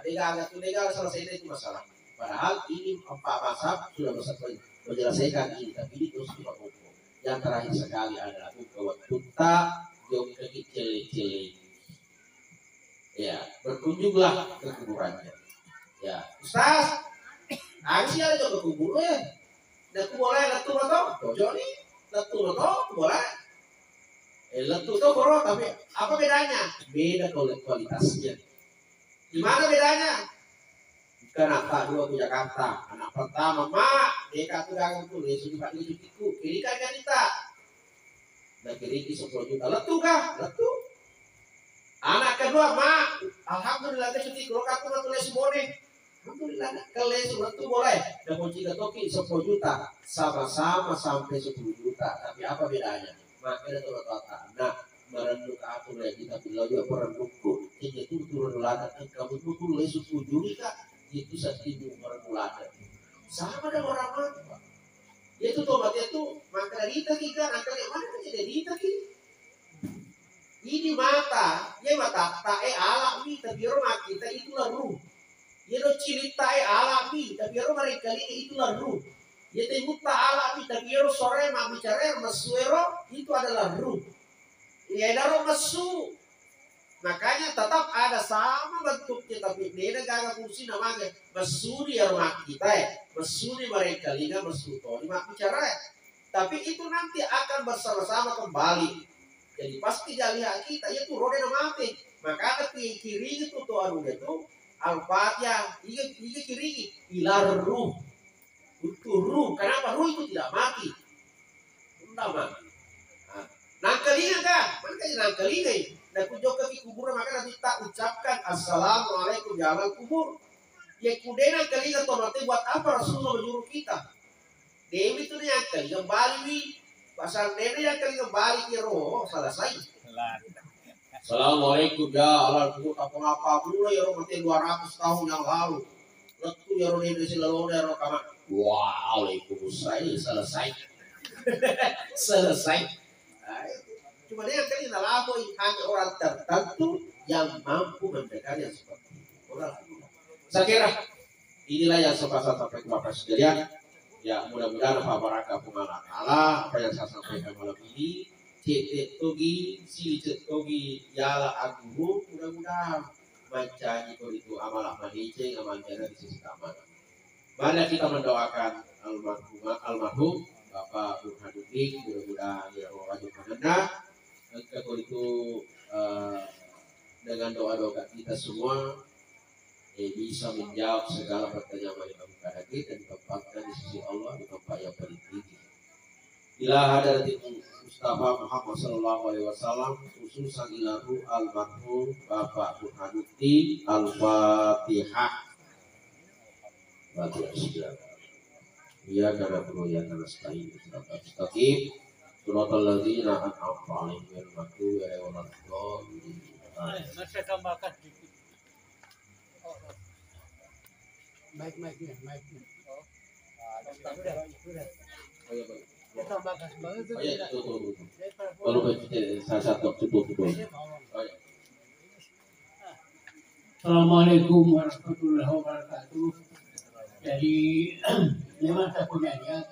Dega tu dega selesai itu masalah. Padahal ini empat mazhab sudah menyelesaikan ini, tapi ini terus kita kumpul. Yang terakhir sekali adalah buka wattutta jokka kecil-kecil. Ya, berkunjunglah ke kuburannya. Ya, Ustaz, aku sih ada ke kubur ya. Dan aku boleh lettu atau bojoni lettu atau boleh. Eh, lettu tuh koro, tapi apa bedanya? Beda kalau kualitasnya. Di mana bedanya? Kan anak dua ke Jakarta, anak pertama, "Mak, deka tu dagang tu, dia sudah pakai cuciku, kiri kan cerita." Nakiriki seppulo juta. Lettu ka? Lettu. Anak kedua, "Ma, alhamdulillah, ke cuti, kalau aku matu lesu bone." Alhamdulillah, ke lesu, lettu boleh. Dan kunci ketoki seppulo juta. Sama-sama sampai sepuluh juta. Tapi apa bedanya? Makanya tuh kata, "Nak, merenung aku lagi, tapi lo juga perendukku." Jadi itu turun ladang, kamu tuh lesu tujuh, Kak. Itu setibu merenung ladang. Sama dengan orang mati, Pak. Itu tobat itu, maka ditaki kan, angkali mana kan jadi ditaki. Ini mata, ye matatta e alami, tapi ero makkita itulah ruh. Ye do cilitta e alami, tapi ero marengkalinga itulah ruh. Ye tebutta alami, tapi ero sore mabbicara messu ero, itu adalah ruh. Ye daro messu. Makanya tetap ada sama bentuknya, tapi beda gaga fungsi namanya. Messuni ero makkita e, messuni marengkalinga, messu toni mabbicara e. Tapi itu nanti akan bersama-sama kembali. Jadi pasti jaliha kita, ya tu rode na mate. Makanya pi-, kiringi tu to anu itu, Al-Fatihah, iga, iga kiringi, ilar ruh. Untuk ruh, kenapa ruh itu tidak mati? Tidak mati. Nah, nangkalinga kah? Mana kan nangkalinga? Dan ku jokka ki kuburan, maka Nabi tak ucapkan, "Assalamualaikum ya ahlal kubur." Ya, ku de nangkalinga to mate, buat apa Rasulullah menyuruh kita? Dewi tu nih yang kali kembali wi. Pasal nenek yang kali kembali kiro, oh, selesai. Assalamualaikum ya ahlal kubur, apa ngapa pula ya, orang mati dua ratus tahun yang lalu. Lettu ya, orang nenek si lalu ya, orang kamar. Waalaikumsalam, selesai. Selesai. Nah, itu. Cuma dia kan yang lama, hanya orang tertentu yang mampu mendengar yang seperti itu. Orang, saya kira inilah yang sempat saya sampaikan kepada Bapak sekalian. Ya, mudah-mudahan apa barakah Puang Allah Ta'ala, apa yang saya sampaikan malam ini, cete togi, si cete togi, yala agung, mudah-mudahan mancaji ko itu amalah maniceng, amal jana di sisi kamar. Mari kita mendoakan almarhum, almarhum Bapak Burhanuddin, mudah-mudahan ya roh raju manenna. Engka ko itu, eh, dengan doa-doa kita semua, eh, bisa menjawab segala pertanyaan yang kami hadapi dan ditempatkan di sisi Allah di tempat yang paling tinggi. Ila hadratil Mustafa Muhammad sallallahu alaihi wasallam, khususan ila ruh almarhum Bapak Burhanuddin. Al-Fatihah. Fatihah. Iyyaka na'budu wa iyyaka nasta'in. Ihdinas siratal mustaqim. Siratal ladzina an'amta 'alaihim ghairil maghdubi 'alaihim waladdallin. Amin. Saya tambahkan sedikit. Mic, mic-nya, mic-nya. Oh, iya, Pak. Kita tambahkan semangat itu. Oh, iya, tidak. Betul, betul, betul. Kalau saya satu, betul, betul. Oh, iya. Assalamualaikum warahmatullahi wabarakatuh. Jadi, memang saya punya niat